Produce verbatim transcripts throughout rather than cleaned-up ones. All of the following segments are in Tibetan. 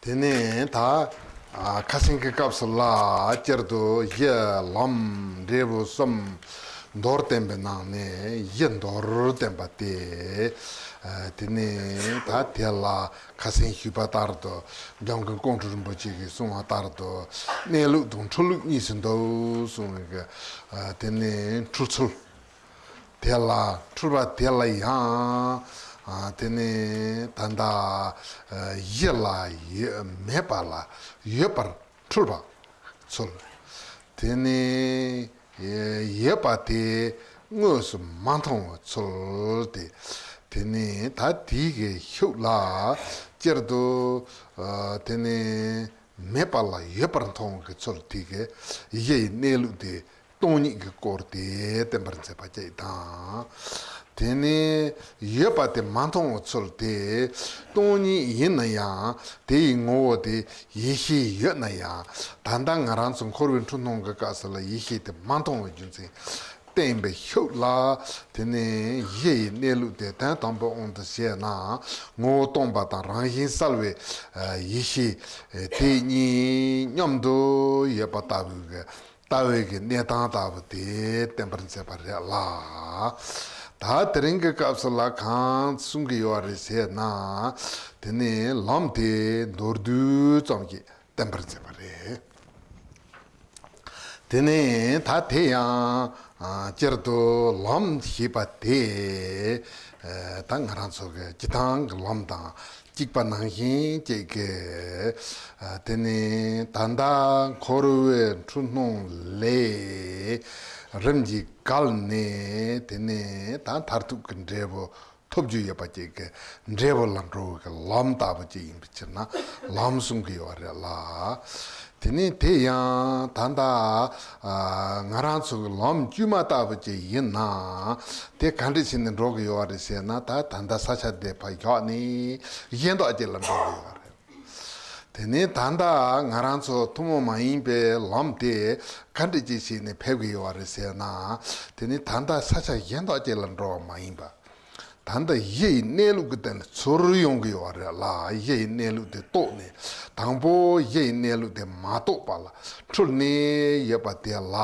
དེ་ནས་ད་ཨ་ཁ་སང་གི་སྐབས་སུ་ལ་སྤྱིར་དུ་གཞི་ལམ་འབྲས་བུ་གསུམ་མདོར་བསྟན་པའི་ནང་ནས་གཞི་མདོར་བསྟན་པ་སྟེ། ཨ་དེ་ནས་ད་དེ་ལ་ཁ་སང་ཞུས་པ་ལྟར་དུ་འཇམ་མགོན་ཀོང་སྤྲུལ་རིན་པོ་ཆེ་གིས་གསུངས་པ་ལྟར་དུ་གནས་ལུགས་དང་འཁྲུལ་ལུགས་གཉིས་སུ་འདུ་གསུངས་པའི་གི་ཨ་དེ་ནས་འཁྲུལ་ཚུལ། དེ་ལ་འཁྲུལ་པ་དེ་ལ་ཡང་ཨ་དེ་ནི་ད་ལྟ་ཨ་གཞི་ལ་ཡོད་མེད་པ་ལ་ཡོད་པར་འཁྲུལ་པ་ཚུལ། དེ་ནི་ཡོད་པ་དེ་དངོས་སུ་མ་མཐོང་བའི་ཚུལ་ཏེ། དེ་ནི་ད་དེའི་གི་ཤུགས་ལ་སྤྱིར་དུ་ཨ་དེ་ནི་མེད་པ་ལ་ཡོད་པར་མཐོང་བའི་ཚུལ་དེ་གི་གཞི་ཡི་གནས་ལུགས་དེ་སྟོང་ཉིད་ཀྱི་སྐོར་དེ་བསྟན་པར་མཛད་པ་གཅིག་དང་། དེ་ནས་ཡོད་པ་དེ་མ་མཐོང་བའི་ཚུལ་དེ་སྟོང་ཉིད་ཡིན་ན་ཡང་དེ་ཡི་ངོ་བོ་དེ་ཡེ་ཤེས་ཡོད་ན་ཡང་ད་ལྟ་ང་རང་ཚོ་འཁོར་བའི་འཁྲུལ་སྣང་གི་སྐབས་སུ་ལ་ཡེ་ཤེས་དེ་མ་མཐོང་བའི་རྒྱུ་མཚན་བསྟན་པའི་ཤུགས་ལ་དེ་ནས་གཞི་ཡི་གནས་ལུགས་དེ་དོན་དམ་པའི་དབང་དུ་བྱས་ན་ངོ་བོ་སྟོང་པ་དང་རང་བཞིན་གསལ་བའི་ཡེ་ཤེས་དེ་གཉིས་མཉམ་དུ་ཡོད་པ་ལྟ་བུའི་གི་ལྟ་བའི་གི་གནས་སྟངས་ལྟ་བུ་དེ་བསྟན་པར་མཛད་པ་རེད་ལ། ད་དེ་རིང་གི་སྐབས་སུ་ལ་གང་གསུང་གི་ཡོད་རེད་ཟེར་ན། དེ་ནི་ལམ་དེ་མདོར་བསྡུས་ཙམ་གྱིས་བསྟན་པར་མཛད་པ་རེད། དེ་ནི་ད་དེ་ཡང་སྤྱིར་དུ་ལམ་ཞེས་པ་དེ་ད་ང་རང་ཚོ་གི་སྤྱི་བཏང་གི་ལམ་དང་གཅིག་པ་ནང་བཞིན་གཅིག་གི། དེ་ནི་ད་ལྟ་འཁོར་བའི་འཁྲུལ་སྣང་ལས་རིམ་གྱིས་བརྒལ་ནས་དེ་ནི་ད་མཐར་ཐུག་གི་འབྲས་བུ་ཐོབ་རྒྱུ་ཡོད་པ་ཅིག་གི་འབྲས་བུ་ལ་འགྲོ་བའི་གི་ལམ་ལྟ་བུ་ཅིག་ཡིན་པའི་ཕྱིར་ན་ལམ་གསུང་གི་ཡོད་རེད་ལ། དེ་ནི་དེ་ཡང་ད་ལྟ་ང་རང་ཚོ་གི་ལམ་དཀྱུས་མ་ལྟ་བུ་ཅིག་ཡིན་ན་དེ་ག་འདྲ་བྱས་ནས་འགྲོ་གི་ཡོད་རེད་ཟེར་ན་ད་ད་ལྟ་ས་ཆ་འདི་ཕར་བཞག་ནས་གཞན་དག་ཅིག་ལ་འགྲོ་གི་ཡོད་རེད། དེ་ནས་ད་ལྟ་ང་རང་ཚོ་ཐུན་མོང་མ་ཡིན་པའི་ལམ་དེ་ག་འདྲ་ཅིག་བྱས་ནས་ཕེབས་ཀྱི་ཡོད་རེད་ཟེར་ན། དེ་ནི་ད་ལྟ་ས་ཆ་གཞན་དག་ཅིག་ལ་འགྲོ་བ་མ་ཡིན་པ། ད་ལྟ་གཞི་ཡི་གནས་ལུགས་ཀྱི་སྟེང་ལ་ཚུར་ཡོང་གི་ཡོད་རེད་ལ། གཞི་ཡི་གནས་ལུགས་དེ་རྟོགས་ནས་དང་པོ་གཞི་ཡི་གནས་ལུགས་དེ་མ་རྟོགས་པ་ལ་འཁྲུལ་ནས་ཡོད་པ་དེ་ལ།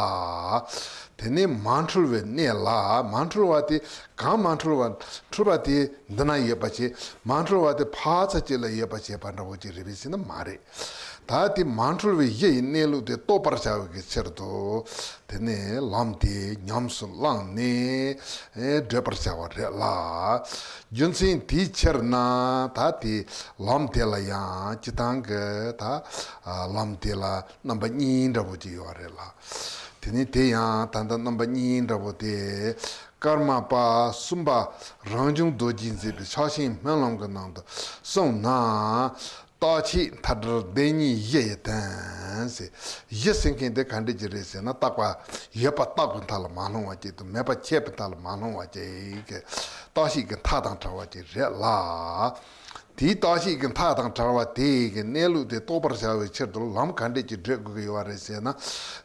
དེ་ནས་མ་འཁྲུལ་བའི་གནས་ལ་མ་འཁྲུལ་བ་དེ་གང་མ་འཁྲུལ་བ་འཁྲུལ་བ་དེ་འདི་ན་ཡོད་པ་བྱས། མ་འཁྲུལ་བ་དེ་ཕར་ཚུར་གཅིག་ལ་ཡོད་པ་བྱས་པ་འདྲ་བོ་ཅིག་རེད་པས་ཟེར་ན་མ་རེད། ད་དེ་མ་འཁྲུལ་བའི་གཞི་ཡི་གནས་ལུགས་དེ་རྟོགས་པར་བྱ་བའི་གི་ཕྱིར་དུ། དེ་ནས་ལམ་དེ་ཉམས་སུ་བླངས་ནས་བགྲོད་པར་བྱ་བ་རེད་ལ། རྒྱུ་མཚན་དེའི་ཕྱིར་ན་ད་དེ་ལམ་དེ་ལ་ཡང་སྤྱི་བཏང་གི་ད་ལམ་དེ་ལ་རྣམ་པ་གཉིས་འདྲ་བོ་ཅིག་ཡོད་རེད་ལ། དེ་ནས་དེ་ཡང་ད་ལྟ་རྣམ་པ་གཉིས་འདྲ་བོ་དེ་ཀརྨ་པ་གསུམ་པ་རང་བྱུང་རྡོ་རྗེས་མཛད་པའི་ཕྱག་ཆེན་སྨོན་ལམ་གྱི་ནང་དུ་གསུངས་ན། རྟག་ཆད་མཐའ་བྲལ་བདེན་གཉིས་གཞི་ཡི་དོན་ཟེར། གཞི་ཟེར་མཁན་དེ་ག་འདྲ་ཅིག་རེད་ཟེར་ན། རྟག་པ་ཡོད་པ་རྟག་པའི་མཐའ་ལ་མ་ལྷུང་བ་ཅིག་དང་མེད་པ་ཆད་པའི་མཐའ་ལ་མ་ལྷུང་བ་ཅིག་གི་རྟག་ཆད་ཀྱི་མཐའ་དང་བྲལ་བ་ཅིག་རེད་ལ། དེའི་རྟག་ཆད་ཀྱི་མཐའ་དང་བྲལ་བ་དེ་གི་གནས་ལུགས་དེ་རྟོགས་པར་བྱ་བའི་ཕྱིར་དུ་ལམ་ག་འདྲ་ཅིག་བགྲོད་དགོས་ཀྱི་ཡོད་རེད་ཟེར་ན།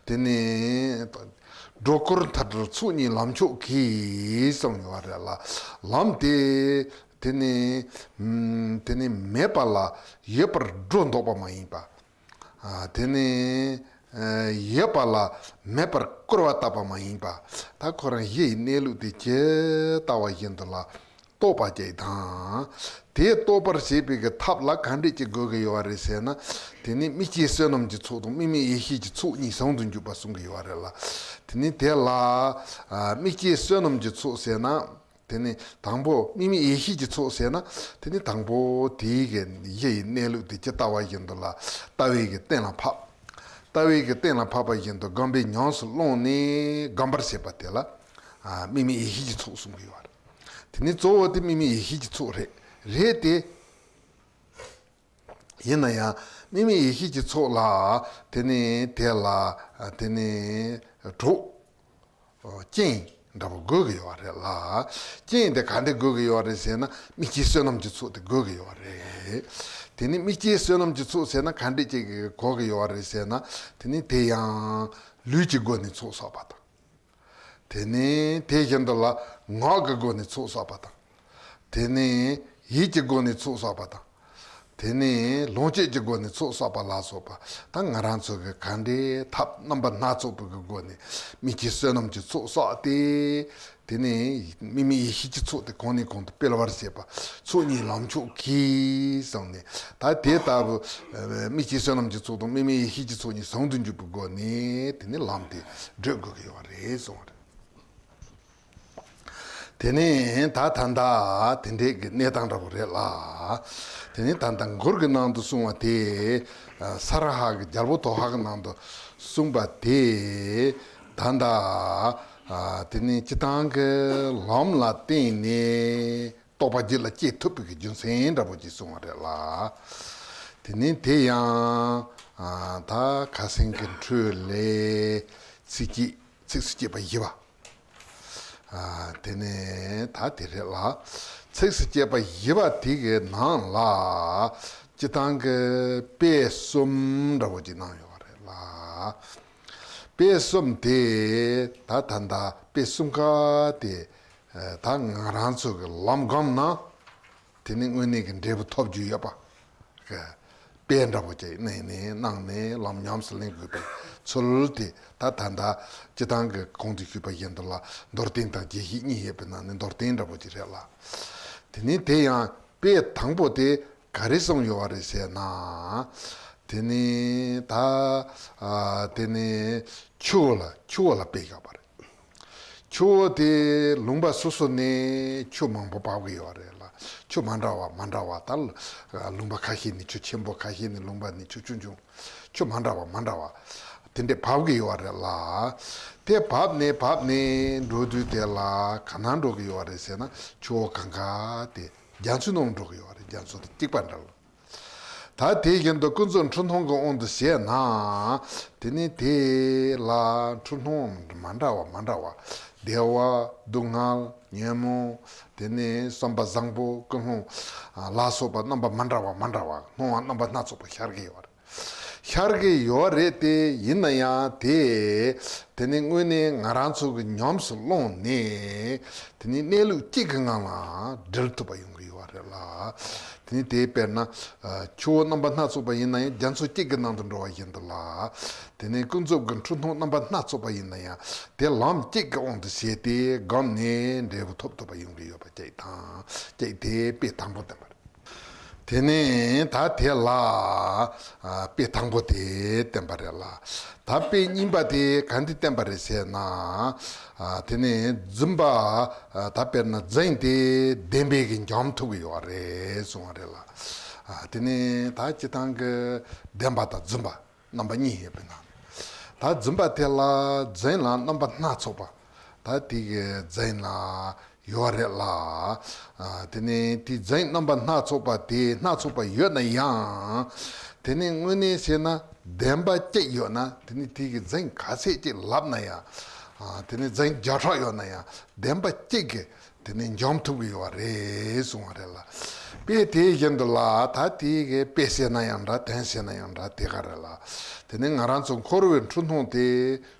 དེ་ནི་སྒྲོ་སྐུར་མཐའ་བྲལ་ཚོགས་གཉིས་ལམ་མཆོག་གིས་གསུངས་ཡོད་རེད་ལ། ལམ་དེ་དེ་ནི་ཨམ་དེ་ནི་མེད་པ་ལ་ཡོད་པར་སྒྲོ་འདོགས་པ་མ་ཡིན་པ། ཨ་དེ་ནི་ཨ་ཡོད་པ་ལ་མེད་པར་སྐུར་བ་བཏབ་པ་མ་ཡིན་པ། ད་ཁོ་རང་གཞི་ཡི་གནས་ལུགས་དེ་ཇི་ལྟ་བ་བཞིན་དུ་ལ་རྟོགས་པ་ཅིག་དང་། དེ་རྟོགས་པར་བྱེད་པའི་གི་ཐབས་ལ་ག་འདྲ་ཅིག་དགོས་ཀྱི་ཡོད་རེད་ཟེར་ན། དེ་ནི་དམིགས་བཅས་བསོད་ནམས་ཀྱི་ཚོགས་དང་དམིགས་མེད་ཡེ་ཤེས་ཀྱི་ཚོགས་གཉིས་ཟུང་དུ་འཇུག་པ་གསུང་གི་ཡོད་རེད་ལ། དེ་ནི་དེ་ལ་ཨ་དམིགས་བཅས་བསོད་ནམས་ཀྱི་ཚོགས་ཟེར་ན། དེ་ནི་དང་པོ་དམིགས་མེད་ཡེ་ཤེས་ཀྱི་ཚོགས་ཟེར་ན། དེ་ནི་དང་པོ་དེའི་གི་གཞི་ཡི་གནས་ལུགས་དེ་ཇི་ལྟ་བ་བཞིན་དུ་ལ་ལྟ་བའི་གི་གཏན་ལ་ཕབ། ལྟ་བའི་གི་གཏན་ལ་ཕབ་པ་བཞིན་དུ་སྒོམ་པས་ཉམས་སུ་བླངས་ནས་སྒོམ་པར་བྱེད་པ་དེ་ལ་ཨ་དམིགས་མེད་ཡེ་ཤེས་ཀྱི་ཚོགས་གསུང་གི་ཡོད་རེད། དེ་ནི་གཙོ་བོ་དེ་དམིགས་མེད་ཡེ་ཤེས་ཀྱི་ཚོགས་རེད། རེད་དེ། ཡིན་ན་ཡང་དམིགས་མེད་ཡེ་ཤེས་ཀྱི་ཚོགས་ལ་དེ་ནི་དེ་ལ་དེ་ནི་གྲོགས་རྐྱེན་འདྲ་པོ་དགོས་ཀྱི་ཡོད་རེད་ལ། རྐྱེན་དེ་ག་འདྲ་དགོས་ཀྱི་ཡོད་རེད་ཟེར་ན། དམིགས་བཅས་བསོད་ནམས་ཀྱི་ཚོགས་དེ་དགོས་ཀྱི་ཡོད་རེད། དེ་ནི་དམིགས་བཅས་བསོད་ནམས་ཀྱི་ཚོགས་ཟེར་ན་ག་འདྲ་ཅིག་གི་དགོས་ཀྱི་ཡོད་རེད་ཟེར་ན། དེ་ནི་དེ་ཡང་ལུས་ཀྱི་སྒོ་ནས་ཚོགས་བསགས་པ་དང་། དེ་ནས་དེ་བཞིན་དུ་ལ་ངག་གི་སྒོ་ནས་ཚོགས་བསགས་པ་དང་། དེ་ནས་ཡིད་ཀྱི་སྒོ་ནས་ཚོགས་བསགས་པ་དང་ དེ་ནས་ལོངས་སྤྱོད་ཀྱི་སྒོ་ནས་ཚོགས་བསགས་པ་ལ་སོགས་པ། ད་ང་རང་ཚོ་གི་ག་འདྲའི་ཐབས་རྣམ་པ་སྣ་ཚོགས་པའི་གི་སྒོ་ནས་མི་སྐྱེ་བསོད་ནམས་ཀྱི་ཚོགས་བསགས་ཏེ། དེ་ནས་དམིགས་མེད་ཡེ་ཤེས་ཀྱི་ཚོགས་དེ་གོང་ནས་གོང་དུ་སྤེལ་བར་བྱེད་པ། ཚོགས་གཉིས་ལམ་མཆོག་གིས་གསུངས་ནས། ད་དེ་ལྟ་བུ་མི་སྐྱེ་བསོད་ནམས་ཀྱི་ཚོགས་དང་དམིགས་མེད་ཡེ་ཤེས་ཀྱི་ཚོགས་གཉིས་ཟུང་དུ་འཇུག་པའི་སྒོ་ནས་དེ་ནས་ལམ་དེ་བགྲོད་དགོས་ཀྱི་ཡོད་རེད་གསུངས་པ་རེད། དེ་ནས་ད་ད་ལྟ་དེ་འདྲའི་གི་གནས་སྟངས་འདྲ་པོ་རེད་ལ། དེ་ནས་ད་ལྟ་མགུར་གྱི་ནང་དུ་གསུངས་པ་དེ། ས་ར་ཧ་གི་རྒྱལ་པོ་དོ་ཧ་གི་ནང་དུ་གསུངས་པ་དེ། ད་ལྟ་དེ་ནས་སྤྱིར་བཏང་གི་ལམ་ལ་བརྟེན་ནས་རྟོགས་པ་རྒྱུད་ལ་སྐྱེ་ཐུབ་པའི་གི་རྒྱུ་མཚན་འདྲ་པོ་ཅིག་གསུངས་པ་རེད་ལ། དེ་ནས་དེ་ཡང་ད་ཁ་སེང་གི་འཕྲོས་ལས་ཚིགས་བཅད་ཚིགས་སུ་བཅད་པ་བཞི་པ། ཨ། དེ་ནས་ད་དེ་རེད་ལ། ཚིགས་སུ་བཅད་པ་བཞི་པ་དེ་གི་ནང་ལ། སྤྱིར་བཏང་གི་དཔེ་གསུམ་འདྲ་པོ་ཅིག་གནང་ཡོད་རེད་ལ། དཔེ་གསུམ་དེ་ད་ད་ལྟ་དཔེ་གསུམ་ཀ་དེ། ཨ། ད་ང་རང་ཚོ་གི་ལམ་སྒོམ་ན། དེ་ནི་དངོས་གནས་ཀྱི་འབྲས་བུ་ཐོབ་རྒྱུ་ཡོད་པ། དཔེ་འདྲ་པོ་ཅིག་གནང་ནས་གནང་ནས་ལམ་ཉམས་སུ་ལེན་དགོས་པའི་ཚུལ་དེ། ད་ད་ལྟ་སྤྱིར་བཏང་གི་གོང་དུ་ཞུས་པ་བཞིན་དུ་ལ། མདོར་བསྟན་དང་རྒྱས་བཤད་གཉིས་ཡོད་པའི་ནང་ནས་མདོར་བསྟན་འདྲ་པོ་ཅིག་རེད་ལ། དེ་ནི་དེ་ཡང་དཔེ་དང་པོ་དེ་ག་རེ་གསུངས་ཡོད་པ་རེད་ཟེར་ན། དེ་ནི་ད། ཨ། དེ་ནི་ཆུ་བོ་ལ་ཆུ་བོ་ལ་དཔེ་བཞག་པ་རེད། ཆུ་བོ་དེ་ལུང་པ་སོ་སོ་ནས་ཆུ་མང་པོ་འབབ་ཀྱི་ཡོད་རེད་ལ། ཆུ་མ་འདྲ་བ་མ་འདྲ་བ། ད་ལུང་པ་ཁ་ཤས་ནས་ཆུ་ཆེན་པོ། ཁ་ཤས་ནས་ལུང་པ་ནས་ཆུ་ཆུང་ཆུང་། ཆུ་མ་འདྲ་བ་མ་འདྲ་བ་དེ་འདྲས་འབབ་ཀྱི་ཡོད་རེད་ལ། དེ་འབབ་ནས་འབབ་ནས་འགྲོ་དུས་དེ་ལ་ག་ན་འགྲོ་གི་ཡོད་རེད་ཟེར་ན། ཆུ་བོ་གངྒཱ་དེ་རྒྱ་མཚོའི་ནང་འགྲོ་གི་ཡོད་རེད། རྒྱ་མཚོ་དང་གཅིག་པ་འདྲ་ལ། ད་དེ་བཞིན་དུ་ཀུན་རྫོབ་འཁྲུལ་སྣང་གི་དབང་དུ་བྱས་ན། དེ་ནི་དེ་ལ་འཁྲུལ་སྣང་མ་འདྲ་བ་མ་འདྲ་བ། བདེ་བ་སྡུག་བསྔལ་ཉོན་མོངས། དེ་ནི་བསམ་པ་བཟང་པོ་ཀུན་སློང་ལ་སོགས་པ་རྣམ་པ་མ་འདྲ་བ་མ་འདྲ་བ། སྣང་བ་རྣམ་པ་སྣ་ཚོགས་པ་ཤར་གྱི་ཡོད་རེད། ཤར་གྱི་ཡོད་རེད་དེ། ཡིན་ན་ཡང་དེ། དེ་ནི་དངོས་གནས་ང་རང་ཚོ་གི་ཉམས་སུ་བླངས་ནས། དེ་ནི་གནས་ལུགས་གཅིག་གི་ངང་ལ་འབྲེལ་ཐུབ་པ་ཡོང་གི་ཡོད་རེད་ལ། དེ་ནི་དེ་དཔེར་ན། ཨ། ཆུ་བོ་རྣམ་པ་སྣ་ཚོགས་པ་ཡིན་ན་ཡང་རྒྱ་མཚོ་གཅིག་གི་ནང་དུ་འགྲོ་བ་བཞིན་དུ་ལ། དེ་ནི་ཀུན་རྫོབ་ཀྱི་འཁྲུལ་སྣང་རྣམ་པ་སྣ་ཚོགས་པ་ཡིན་ན་ཡང་དེ་ལམ་གཅིག་གི་དབང་དུ་བྱས་ཏེ་བསྒོམས་ནས་འབྲས་བུ་ཐོབ་ཐུབ་པ་ཡོང་གི་ཡོད་པ་གཅིག་དང་། གཅིག་དེ་དཔེ་དང་པོ་བསྟན་པ་རེད། དེ་ནས་ད་དེ་ལ། ཨ། དཔེ་དང་པོ་དེ་བསྟན་པ་རེད་ལ། ད་དཔེ་གཉིས་པ་དེ་ག་འདི་བསྟན་པ་རེད་ཟེར་ན། ཨ། དེ་ནས་རྫུན་པ། ཨ། ད་དཔེར་ན་རྫུན་དེ་བདེན་པའི་གི་འཇོམས་ཐུབ་ཀྱི་ཡོད་རེད་གསུངས་པ་རེད་ལ། ཨ། དེ་ནས་ད་སྤྱིར་བཏང་གི་བདེན་པ་དང་རྫུན་པ་རྣམ་པ་གཉིས་ཡོད་པའི་ནང་། ད་རྫུན་པ་དེ་ལ་རྫུན་ལ་རྣམ་པ་སྣ་ཚོགས་པ། ད་དེ་གི་རྫུན་ལ་ཡོད་རེད་ལ། ཨ། དེ་ནས་དེའི་རྫུན་རྣམ་པ་སྣ་ཚོགས་པ་དེ་སྣ་ཚོགས་པ་ཡོད་ན་ཡང་། དེ་ནི་དངོས་གནས་བྱས་ན་བདེན་པ་གཅིག་ཡོད་ན། དེ་ནི་དེ་གི་རྫུན་ག་ཚད་ཅིག་ལབ་ན་ཡང་། ཨ། དེ་ནི་རྫུན་བརྒྱ་ཕྲག་ཡོད་ན་ཡང་བདེན་པ་གཅིག་གིས་དེ་ནི་འཇོམས་ཐུབ་ཀྱི་ཡོད་རེད་གསུངས་པ་རེད་ལ། དཔེ་དེ་བཞིན་དུ་ལ། ད་དེ་གི་དཔེ་བྱས་ན་ཡང་འདྲ། དོན་བྱས་ན་ཡང་འདྲ། དེ་ག་རེད་ལ། དེ་ནི་ང་རང་ཚོ་འཁོར་བའི་འཁྲུལ་སྣང་དེ་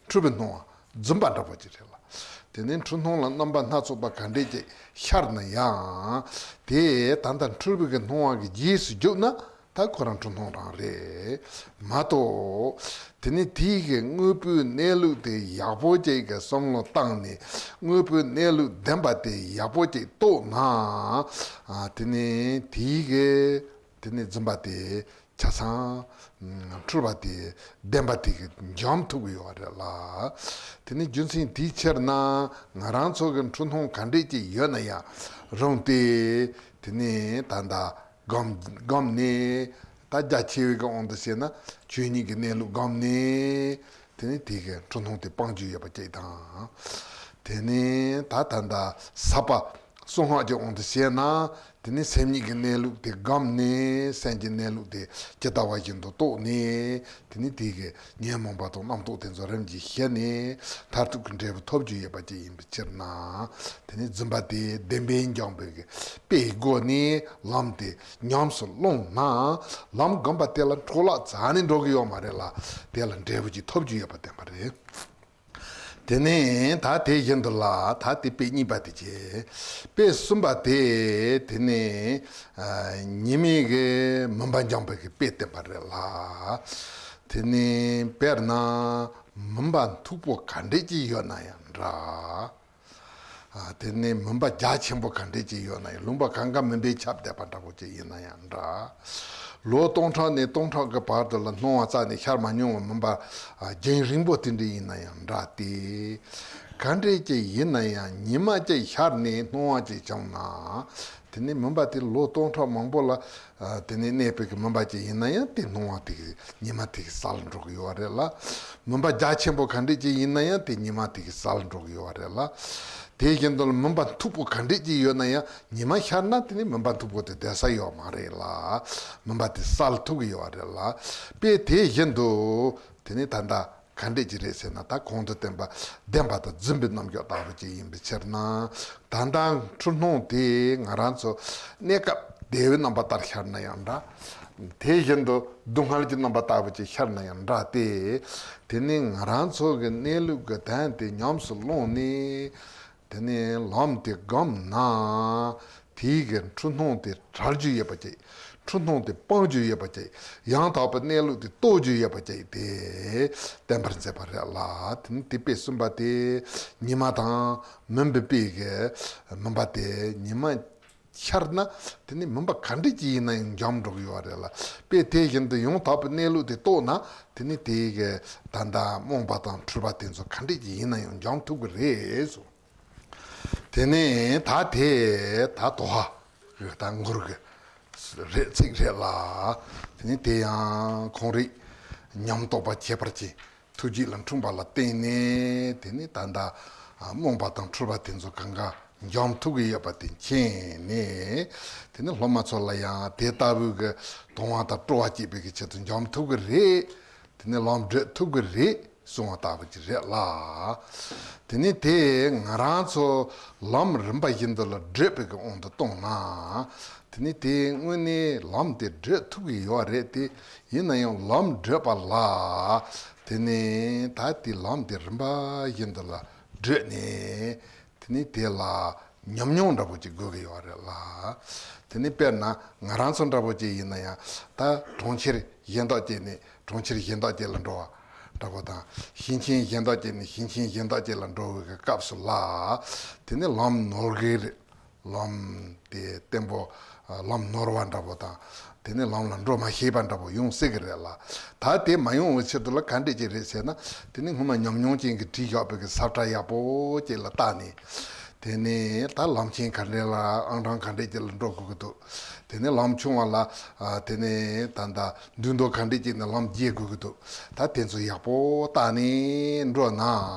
འཁྲུལ་པའི་སྣང་བ། རྫུན་པ་འདྲ་པོ་ཅིག་རེད་ལ། དེ་ནས་འཁྲུལ་སྣང་ལ་རྣམ་པ་སྣ་ཚོགས་པ་ག་འདྲས་ཅིག་ཤར་ན་ཡང་། དེ་ད་ལྟ་འཁྲུལ་པའི་གི་སྣང་བ་གི་རྗེས་སུ་རྒྱུགས་ན། ད་ཁོ་རང་འཁྲུལ་སྣང་རང་རེད་མ་གཏོགས། དེ་ནས་དེའི་གི་དངོས་པོའི་གནས་ལུགས་དེ་ཡག་པོ་ཅིག་གི་བསམ་བློ་བཏང་ནས། དངོས་པོའི་གནས་ལུགས་བདེན་པ་དེ་ཡག་པོ་ཅིག་རྟོགས་ན། ཨ། དེ་ནས་དེའི་གི། དེ་ནས་རྫུན་པ་དེ། ཆ་ཚང་འཁྲུལ་པ་དེ་བདེན་པ་དེ་གིས་འཇོམས་ཐུབ་ཀྱི་ཡོད་རེད་ལ། དེ་ནི་རྒྱུ་མཚན་དེའི་ཕྱིར་ན། ང་རང་ཚོ་གི་འཁྲུལ་སྣང་ག་འདྲས་ཅིག་ཡོད་ན་ཡང་རུང་སྟེ། དེ་ནི་ད་ལྟ་བསྒོམ་བསྒོམས་ནས། ད་རྒྱ་ཆེ་བའི་གི་དབང་དུ་བྱས་ན་ཆོས་ཉིད་ཀྱི་གནས་ལུགས་བསྒོམས་ནས། དེ་ནི་དེ་གི་འཁྲུལ་སྣང་དེ་སྤང་རྒྱུ་ཡོད་པ་གཅིག་དང་། དེ་ནི་ད་ད་ལྟ་ཟབ་པ་གསང་སྔགས་ཀྱི་དབང་དུ་བྱས་ན། དེ་ནི་སེམས་ཉིད་ཀྱི་གནས་ལུགས་དེ་བསྒོམས་ནས། སེམས་ཀྱི་གནས་ལུགས་དེ་ཇི་ལྟ་བ་བཞིན་དུ་རྟོགས་ནས། དེ་ནི་དེ་གི་ཉོན་མོངས་པ་དང་རྣམ་རྟོག་དེ་ཚོ་རིམ་གྱིས་ཞི་ནས། མཐར་ཐུག་གི་འབྲས་བུ་ཐོབ་རྒྱུ་ཡོད་པ་ཅིག་ཡིན་པའི་ཕྱིར་ན། དེ་ནི་རྫུན་པ་དེ་བདེན་པས་འཇོམས་པའི་གི་དཔེའི་སྒོ་ནས་ལམ་དེ་ཉམས་སུ་བླངས་ན། ལམ་བསྒོམས་པ་དེ་ལ་འཕྲོ་བརླག་རྩ་ནས་འགྲོ་གི་ཡོད་མ་རེད་ལ། དེ་ལ་འབྲས་བུ་ཅིག་ཐོབ་རྒྱུ་ཡོད་པ་བསྟན་པ་རེད། དེ་ནས་ད་དེ་བཞིན་དུ་ལ་ད་དེ་དཔེ་གཉིས་པ་དེ་བྱས། དཔེ་གསུམ་པ་དེ་དེ་ནས་ཨ་ཉི་མའི་གི་མུན་པ་འཇོམས་པའི་གི་དཔེ་བསྟན་པ་རེད་ལ། དེ་ནས་དཔེར་ན་མུན་པ་མཐུག་པོ་ག་འདྲས་ཅིག་ཡོད་ན་ཡང་འདྲ། ཨ་དེ་ནས་མུན་པ་རྒྱ་ཆེན་པོ་ག་འདྲས་ཅིག་ཡོད་ན་ཡང་། ལུང་པ་གང་ག་མུན་པས་ཁྱབ་བསྡད་པ་འདྲ་པོ་ཅིག་ཡིན་ན་ཡང་འདྲ། ལོ་སྟོང་ཕྲག་ནས་སྟོང་ཕྲག་གི་བར་དུ་ལ་སྣང་བ་རྩ་ནས་ཤར་མ་མྱོང་བའི་མུན་པ་ཨ་རྒྱུན་རིང་པོ་དེ་འདྲ་ཡིན་ན་ཡང་འདྲ་སྟེ། ག་འདྲས་ཅིག་ཡིན་ན་ཡང་ཉི་མ་ཅིག་ཤར་ནས་སྣང་བ་ཅིག་བྱུང་ན། དེ་ནས་མུན་པ་དེ་ལོ་སྟོང་ཕྲག་མང་པོ་ལ་ཨ་དེ་ནས་གནས་པའི་གི་མུན་པ་ཅིག་ཡིན་ན་ཡང་དེ་སྣང་བ་དེ་གི་ཉི་མ་དེ་གི་སལ་འགྲོ་གི་ཡོད་རེད་ལ། མུན་པ་རྒྱ་ཆེན་པོ་ག་འདྲས་ཅིག་ཡིན་ན་ཡང་དེ་ཉི་མ་དེ་གི་སལ་འགྲོ་གི་ཡོད་རེད་ལ། དེ་བཞིན་དུ་ལ་མུན་པ་མཐུག་པོ་ག་འདྲས་ཅིག་ཡོད་ན་ཡང་ཉི་མ་ཤར་ན་དེ་ནི་མུན་པ་མཐུག་པོ་དེ་བསྡད་ས་ཡོད་མ་རེད་ལ། མུན་པ་དེ་སལ་ཐུབ་ཀྱི་ཡོད་རེད་ལ། དཔེ་དེ་བཞིན་དུ་དེ་ནི་ད་ལྟ་ག་འདྲས་ཅིག་རེད་ཟེར་ན། ད་གོང་དུ་བསྟན་པ་བདེན་པ་དང་རྫུན་པའི་རྣམ་འགྱུར་ལྟ་བུ་ཅིག་ཡིན་པའི་ཕྱིར་ན། ད་ལྟ་འཁྲུལ་སྣང་དེ་ང་རང་ཚོ་གནས་སྐབས་བདེ་བའི་རྣམ་པ་ལྟར་ཤར་ན་ཡང་འདྲ། དེ་བཞིན་དུ་སྡུག་བསྔལ་གྱི་རྣམ་པ་ལྟ་བུ་ཅིག་ཤར་ན་ཡང་འདྲ་སྟེ། དེ་ནི་ང་རང་ཚོ་གི་གནས་ལུགས་ཀྱི་དོན་དེ་ཉམས་སུ་བླངས་ནས། དེ་ནས་ལམ་དེ་བསྒོམས་ན། དེའི་གི་འཁྲུལ་སྣང་དེ་བྲལ་རྒྱུ་ཡོད་པ་ཅིག་འཁྲུལ་སྣང་དེ་སྤང་རྒྱུ་ཡོད་པ་ཅིག་ཡང་དག་པའི་གནས་ལུགས་དེ་རྟོགས་རྒྱུ་ཡོད་པ་ཅིག་དེ་བསྟན་པར་མཛད་པ་རེད་ལ། དེ་ནི་དེ་དཔེ་གསུམ་པ་དེ་ཉི་མ་དང་མུན་པའི་དཔེ་གི་མུན་པ་དེ་ཉི་མ་ཤར་ན་དེ་ནི་མུན་པ་ག་འདྲ་ཅིག་ཡིན་ན་ཡང་འཇོམས་འགྲོ་གི་ཡོད་རེད་ལ། དཔེ་དེ་བཞིན་དུ་ཡང་དག་པའི་གནས་ལུགས་དེ་རྟོགས་ན་དེ་ནི་དེའི་གི་ད་ལྟ་རྨོངས་པ་དང་འཁྲུལ་པ་དེ་ཚོ་ག་འདྲ་ཅིག་ཡིན་ན་ཡང་འཇོམས་ཐུབ་ཀྱི་རེད་གསུངས། དེ་ནས་ད་དེ་ད་དོ་ཧ་གི་ད་མགུར་གི་རེད་ཚིག་རེད་ལ། དེ་ནས་དེ་ཡང་ཁོང་རིག་ཉམས་རྟོགས་པ་ཁྱད་པར་ཅན་ཐུགས་རྗེ་ལ་འཁྲུངས་པ་ལ་བརྟེན་ནས་དེ་ནས་ད་ལྟ་རྨོངས་པ་དང་འཁྲུལ་པ་དེ་ཚོ་གང་ག་འཇོམས་ཐུབ་ཀྱི་ཡོད་པ་དེ་མཁྱེན་ནས། དེ་ནས་སློབ་མ་ཚོ་ལ་ཡང་དེ་ལྟ་བུའི་གི་དང་བ་དང་སྤྲོ་བ་སྐྱེད་པའི་གི་ཆེད་དུ་འཇོམས་ཐུབ་ཀྱི་རེད། དེ་ནས་ལམ་བགྲོད་ཐུབ་ཀྱི་རེད་གསུང་བ་ལྟ་བུ་ཅིག་རེད་ལ། དེ་ནས་དེ་ང་རང་ཚོ་ལམ་རིམ་པ་བཞིན་དུ་ལ་བགྲོད་པའི་གི་དབང་དུ་བཏང་ན། དེ་ནས་དེ་དངོས་གནས་ལམ་དེ་བགྲོད་ཐུབ་ཀྱི་ཡོད་རེད་དེ། ཡིན་ན་ཡང་ལམ་བགྲོད་པ་ལ། དེ་ནས་ད་དེ་ལམ་དེ་རིམ་པ་བཞིན་དུ་ལ་བགྲོད་ནས། དེ་ནས་དེ་ལ་ཉམས་མྱོང་འདྲ་པོ་ཅིག་དགོས་ཀྱི་ཡོད་རེད་ལ། དེ་ནས་དཔེར་ན་ང་རང་ཚོ་འདྲ་པོ་ཅིག་ཡིན་ན་ཡང་ད་གྲོང་ཁྱེར་གཞན་དག་ཅིག་ནས་གྲོང་ཁྱེར་གཞན་དག་ཅིག་ལ་འགྲོ་བ་འདྲ་པོ་དང་། ཞིང་ཆེན་གཞན་དག་ཅིག་ནས་ཞིང་ཆེན་གཞན་དག་ཅིག་ལ་འགྲོ་བའི་གི་སྐབས་སུ་ལ། དེ་ནས་ལམ་ནོར་གི་རེད། ལམ་དེ་བརྟན་པོ་ལམ་ནོར་བ་འདྲ་པོ་དང་། དེ་ནས་ལམ་ལ་འགྲོ་མ་ཤེས་པ་འདྲ་པོ་ཡོང་སྲིད་ཀྱི་རེད་ལ། ད་དེ་མ་ཡོང་བའི་ཕྱིར་དུ་ལ་ག་འདྲས་ཅིག་རེད་ཟེར་ན། དེ་ནི་སྔོན་མ་ཉམས་མྱོང་ཅན་གྱིས་བྲིས་བཞག་པའི་གི་ས་ཁྲ་ཡག་པོ་ཅིག་ལ་བལྟས་ནས། དེ་ནས་ད་ལམ་ཆེན་ག་འདྲས་ལ་ཨང་གྲངས་ག་འདྲས་ཅིག་ལ་འགྲོ་དགོས་ཀྱི་འདུག་དེ་ནས་ལམ་ཆུང་བ་ལ་ཨ་དེ་ནས་ད་ལྟ་མདུན་མདོ་ག་འདྲས་ཅིག་ནས་ལམ་བརྒལ་དགོས་ཀྱི་འདུག་ད་དེ་ཚོ་ཡག་པོ་བལྟས་ནས་འགྲོ་ན་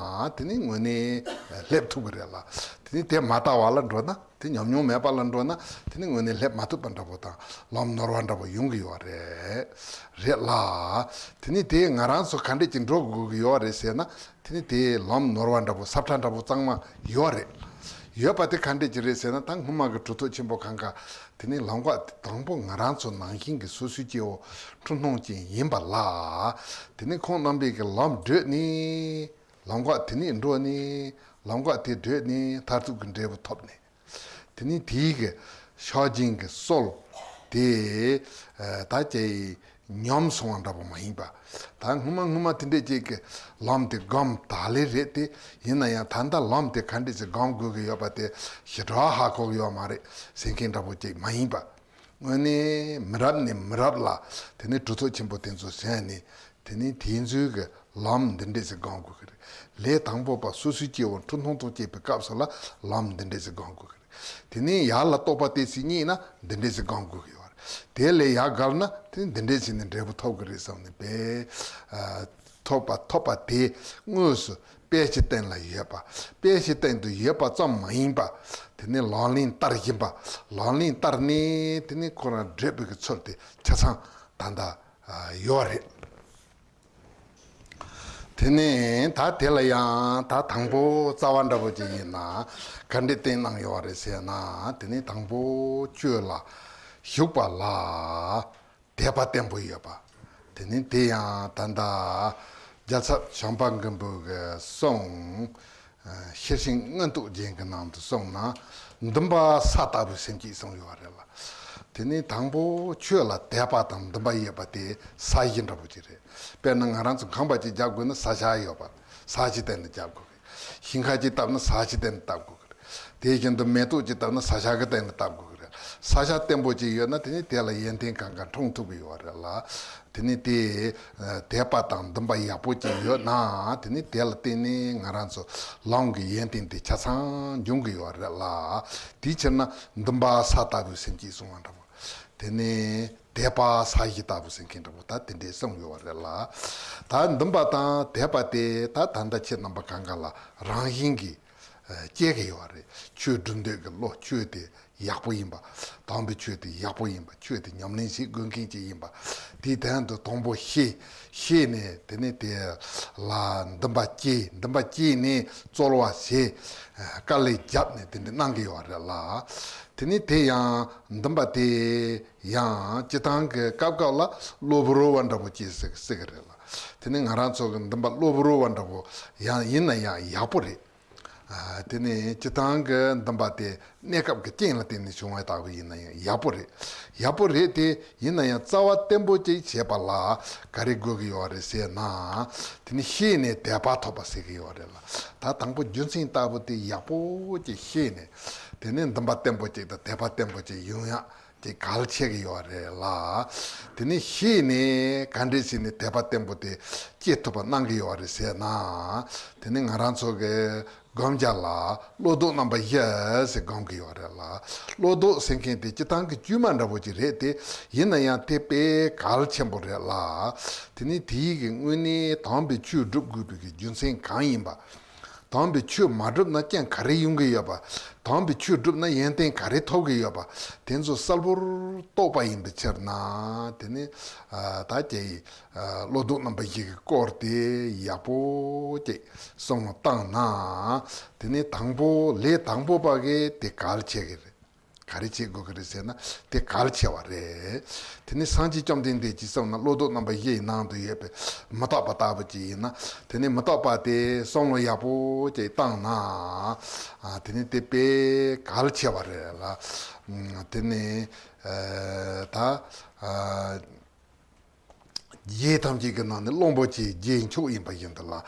དེ་ནི་དངོས་གནས་སླེབས་ཐུབ་ཀྱི་རེད་ལ། དེ་ནི་དེ་མ་བལྟས་པ་ལ་འགྲོ་ན། དེ་ཉམས་མྱོང་མེད་པ་ལ་འགྲོ་ན་དེ་ནི་དངོས་གནས་སླེབས་མ་ཐུབ་པ་འདྲ་པོ་དང་ལམ་ནོར་བ་འདྲ་པོ་ཡོང་གི་ཡོད་རེད། རེད་ལ། དེ་ནི་དེ་ང་རང་ཚོ་ག་འདྲས་ཅིག་འགྲོ་དགོས་ཀྱི་ཡོད་རེད་ཟེར་ན། དེ་ནི་དེ་ལམ་ནོར་བ་འདྲ་པོ་ས་ཁྲ་འདྲ་པོ་གཙང་མ་ཡོད་རེད། ཡོད་པ་དེ་ག་འདྲས་ཅིག་རེད་ཟེར་ན། ད་སྔོན་མ་གི་གྲུབ་ཐོབ་ཆེན་པོ་གང་ག་དེ་ནི་ལམ་ཀ་དེ་དང་པོ་ང་རང་ཚོ་ནང་བཞིན་གྱི་སོ་སོའི་སྐྱེ་བོ་འཁྲུལ་སྣང་ཅན་ཡིན་པ་ལ། དེ་ནི་ཁོང་རྣམ་པས་ཀྱི་ལམ་བགྲོད་ནས་ལམ་ཀ་དེ་ནས་འགྲོ་ནས་ལམ་ཀ་དེ་བགྲོད་ནས་མཐར་ཐུག་གི་འབྲས་བུ་ཐོབ་ནས། དེ་ནས་དེའི་གི་ཕྱག་རྒྱུན་གྱི་སྲོལ་དེ་ད་ཅིག་ཉམས་སོང་བ་འདྲ་པོ་མ་ཡིན་པ། ད་སྔོན་མ་སྔོན་མ་དེ་འདྲས་ཅིག་གི་ལམ་དེ་སྒོམ་ད་ལེ་རེད་དེ། ཡིན་ན་ཡང་ད་ལྟ་ལམ་དེ་ག་འདྲས་ཅིག་སྒོམ་དགོས་ཀྱི་ཡོད་པ་དེ་ཞེ་དྲག་ཧ་གོ་གི་ཡོད་མ་རེད་ཟེར་མཁན་འདྲ་པོ་ཅིག་མ་ཡིན་པ། དངོས་གནས་མི་རབས་ནས་མི་རབས་ལ་དེ་ནས་གྲུབ་ཐོབ་ཆེན་པོ་དེ་ཚོ་གསན་ནས། དེ་ནས་དེ་ཚོའི་གི་ལམ་འདི་འདྲས་ཅིག་སྒོམ་དགོས་ཀྱི་རེད། ལས་དང་པོ་པ་སོ་སོའི་སྐྱེ་བོ་འཁྲུལ་སྣང་དང་བཅས་པའི་སྐབས་སུ་ལ་ལམ་འདི་འདྲས་ཅིག་སྒོམ་དགོས་ཀྱི་རེད། དེ་ནས་ཡར་ལ་རྟོགས་པ་དེ་ཚོ་རྙེད་ན་འདི་འདྲས་ཅིག་སྒོམ་དགོས་ཀྱི་ཡོད་རེད། དེ་ལས་ཡར་བརྒལ་ན་དེ་ནས་འདི་འདྲས་ཅིག་ནས་འབྲས་བུ་ཐོབ་ཀྱི་རེད་བསམ་ནས་པས། ཐོབ་པ་ཐོབ་པ་དེ་དངོས་སུ་དཔེ་ཆའི་སྟེང་ལ་ཡོད་པ། དཔེ་ཆའི་སྟེང་དུ་ཡོད་པ་ཙམ་མ་ཡིན་པ། དེ་ནས་ལག་ལེན་བསྟར་བཞིན་པ། ལག་ལེན་བསྟར་ནས་དེ་ནས་ཁོ་རང་བགྲོད་པའི་གི་ཚུལ་དེ་ཆ་ཚང་ད་ལྟ་ཡོད་རེད། དེ་ནས་ད་དེ་ལ་ཡང་ད་དང་པོ་རྩ་བ་འདྲ་པོ་ཅིག་ཡིན་ན་ག་འདྲས་བསྟན་གནང་ཡོད་རེད་ཟེར་ན། དེ་ནས་དང་པོ་ཆོས་ལ་ཞུགས་པ་ལ། དད་པ་བརྟན་པོ་ཡོད་པ། དེ་ནི་དེ་ཡང་ད་ལྟ་ རྒྱལ་ཚབ་བྱམས་པ་མགོན་པོ་གི་གསུང་། ཤེར་ཕྱིན་མངོན་རྟོགས་རྒྱན་གྱི་ནང་དུ་གསུངས་ན། འདུན་པ་ས་ལྟ་བུའི་སེམས་ཀྱིས་གསུངས་ཡོད་རེད་ལ། དེ་ནས་དང་པོ་ཆོས་ལ་དད་པ་དང་འདུན་པ་ཡོད་པ་དེ་ས་གཞི་འདྲ་པོ་ཅིག་རེད། དཔེར་ན་ང་རང་ཚོ་ཁང་པ་ཅིག་རྒྱབ་དགོས་ན་ས་ཆ་ཡོད་པ། ས་གཞི་བརྟེན་ནས་རྒྱབ་དགོས་རེད། ཤིང་ཁ་ཅིག་བཏབ་ན་ས་གཞི་བརྟེན་ནས་བཏབ་དགོས་རེད། དེ་བཞིན་དུ་མེ་ཏོག་ཅིག་བཏབ་ན་ས་ཆ་གི་བརྟེན་ནས་བཏབ་དགོས་རེད། ས་ཆ་བརྟན་པོ་ཅིག་ཡོད་ན་དེ་ནི་དེ་ལ་ཡོན་ཏན་གང་ག་འཁྲུངས་ཐུབ་ཀྱི་ཡོད་རེད་ལ། དེ་ནི་དེ་དད་པ་དང་འདུན་པ་ཡག་པོ་ཅིག་ཡོད་ན་དེ་ནི་དེ་ལ་བརྟེན་ནས་ང་རང་ཚོ་ལམ་གྱི་ཡོན་ཏན་དེ་ཆ་ཚང་འབྱུང་གི་ཡོད་རེད་ལ། དེའི་ཕྱིར་ན་འདུན་པ་ས་ལྟ་བུའི་སེམས་ཀྱིས་གསུངས་པ་འདྲ་བོ། དེ་ནི་དད་པ་ས་གཞི་ལྟ་བུ་ཟེར་མཁན་འདྲ་བོ་ད་དེ་འདྲའི་གསུངས་ཡོད་པ་རེད་ལ། ད་འདུན་པ་དང་དད་པ་དེ་ད་ད་ལྟ་ཁྱེད་རྣམ་པ་གང་ག་ལ་རང་བཞིན་གྱིས་སྐྱེ་གི་ཡོད་རེད། ཆོས་སྒྲུབ་འདོད་ཀྱི་བློ། ཆོས་དེ་ཡག་པོ་ཡིན་པ། དམ་པའི་ཆོས་དེ་ཡག་པོ་ཡིན་པ། ཆོས་དེ་ཉམས་ལེན་བྱེད་དགོས་མཁན་ཅིག་ཡིན་པ། དེའི་དོན་དུ་དང་པོ་ཤེས། ཤེས་ནས་དེ་ནས་དེ་ལ་འདུན་པ་སྐྱེས། འདུན་པ་སྐྱེས་ནས་རྩོལ་བ་བྱས། དཀའ་ལས་བརྒྱབ་ནས་དེ་འདྲ་གནང་གི་ཡོད་རེད་ལ། དེ་ནས་དེ་ཡང་འདུན་པ་དེ་ཡང་སྤྱི་བཏང་གི་སྐབས་སྐབས་ལ་གློ་བུར་བ་འདྲ་པོ་སྐྱེ་སྲིད་སྲིད་ཀྱི་རེད་ལ། དེ་ནས་ང་རང་ཚོ་གི་འདུན་པ་གློ་བུར་བ་འདྲ་པོ་ཡང་ཡིན་ན་ཡང་ཡག་པོ་རེད། དེ་ནས་སྤྱི་བཏང་གི་འདུན་པ་དེ་གནས་སྐབས་ཀྱི་རྐྱེན་ལ་བརྟེན་ནས་བྱུང་བ་ལྟ་བུ་ཡིན་ན་ཡང་ཡག་པོ་རེད། ཡག་པོ་རེད་དེ། ཡིན་ན་ཡང་རྩ་བ་བརྟན་པོ་ཅིག་བྱེད་པ་ལ་ག་རེ་དགོས་ཀྱི་ཡོད་རེད་ཟེར་ན། དེ་ནི་ཤེས་ནས་དད་པ་ཐོབ་པ་ཟེར་གྱི་ཡོད་རེད་ལ། ད་དང་པོ་རྒྱུ་མཚན་ལྟ་བུ་དེ་ཡག་པོ་ཅིག་ཤེས་ནས། དེ་ནས་འདུན་པ་བརྟན་པོ་ཅིག་དང་དད་པ་བརྟན་པོ་ཅིག་ཡོང་ཡག་དེ་གལ་ཆེ་གི་ཡོད་རེད་ལ། དེ་ནས་ཤེས་ནས་ག་འདྲས་བྱས་ནས་དད་པ་བརྟན་པོ་དེ་སྐྱེ་ཐུབ་པ་གནང་གི་ཡོད་རེད་ཟེར་ན། དེ་ནས་ང་རང་ཚོ་གི་སྒོམ་རྒྱག་ལ་བློ་ལྡོག་རྣམ་པ་བཞི་ཟེར་སྒོམ་གི་ཡོད་རེད་ལ། བློ་ལྡོག་ཟེར་མཁན་དེ་སྤྱི་བཏང་གི་དཀྱུས་མ་འདྲ་པོ་ཅིག་རེད་དེ། ཡིན་ན་ཡང་དེ་དཔེ་གལ་ཆེན་པོ་རེད་ལ། དེ་ནས་དེའི་གི་སྔོན་ནས་དམ་པའི་ཆོས་སྒྲུབ་དགོས་པའི་གི་རྒྱུ་མཚན་གང་ཡིན་པ། དམ་པའི་ཆོས་མ་བསྒྲུབས་ན་རྐྱེན་ག་རེ་ཡོང་གི་ཡོད་པ། དམ་པའི་ཆོས་བསྒྲུབས་ན་ཡོན་ཏན་ག་རེ་ཐོབ་ཀྱི་ཡོད་པ། དེ་ཚོ་གསལ་པོར་རྟོགས་པ་ཡིན་པའི་ཕྱིར་ན། དེ་ནི་ད་ཀྱེ་བློ་ལྡོག་རྣམ་པ་བཞི་གི་སྐོར་དེ་ཡག་པོ་ཅིག་གསུངས་བཏང་ན། དེ་ནི་དང་པོ་ལས་དང་པོ་པ་གི་དེ་གལ་ཆེ་གི་རེད། ག་རེ་བྱེད་དགོས་ཀྱི་རེད་ཟེར་ན་དེ་གལ་ཆེ་བ་རེད། དེ་ནི་སངས་རྒྱས་བཅོམ་ལྡན་འདས་ཀྱིས་གསུངས་ན་བློ་ལྡོག་རྣམ་པ་བཞི་ཡི་ནང་དུ་ཡོད་པའི་མི་རྟག་པ་ལྟ་བུ་ཅིག་ཡིན་ན། དེ་ནི་མི་རྟག་པ་དེ་བསམ་བློ་ཡག་པོ་ཅིག་བཏང་ན། དེ་ནི་དེ་དཔེ་གལ་ཆེ་བ་རེད་ལ། དེ་ནི་ད། རྒྱུད་ཐམས་ཅད་ཀྱི་ནང་ནས་གླང་པོ་ཆེའི་རྒྱུད་མཆོག་ཡིན་པ་བཞིན་དུ་ལ།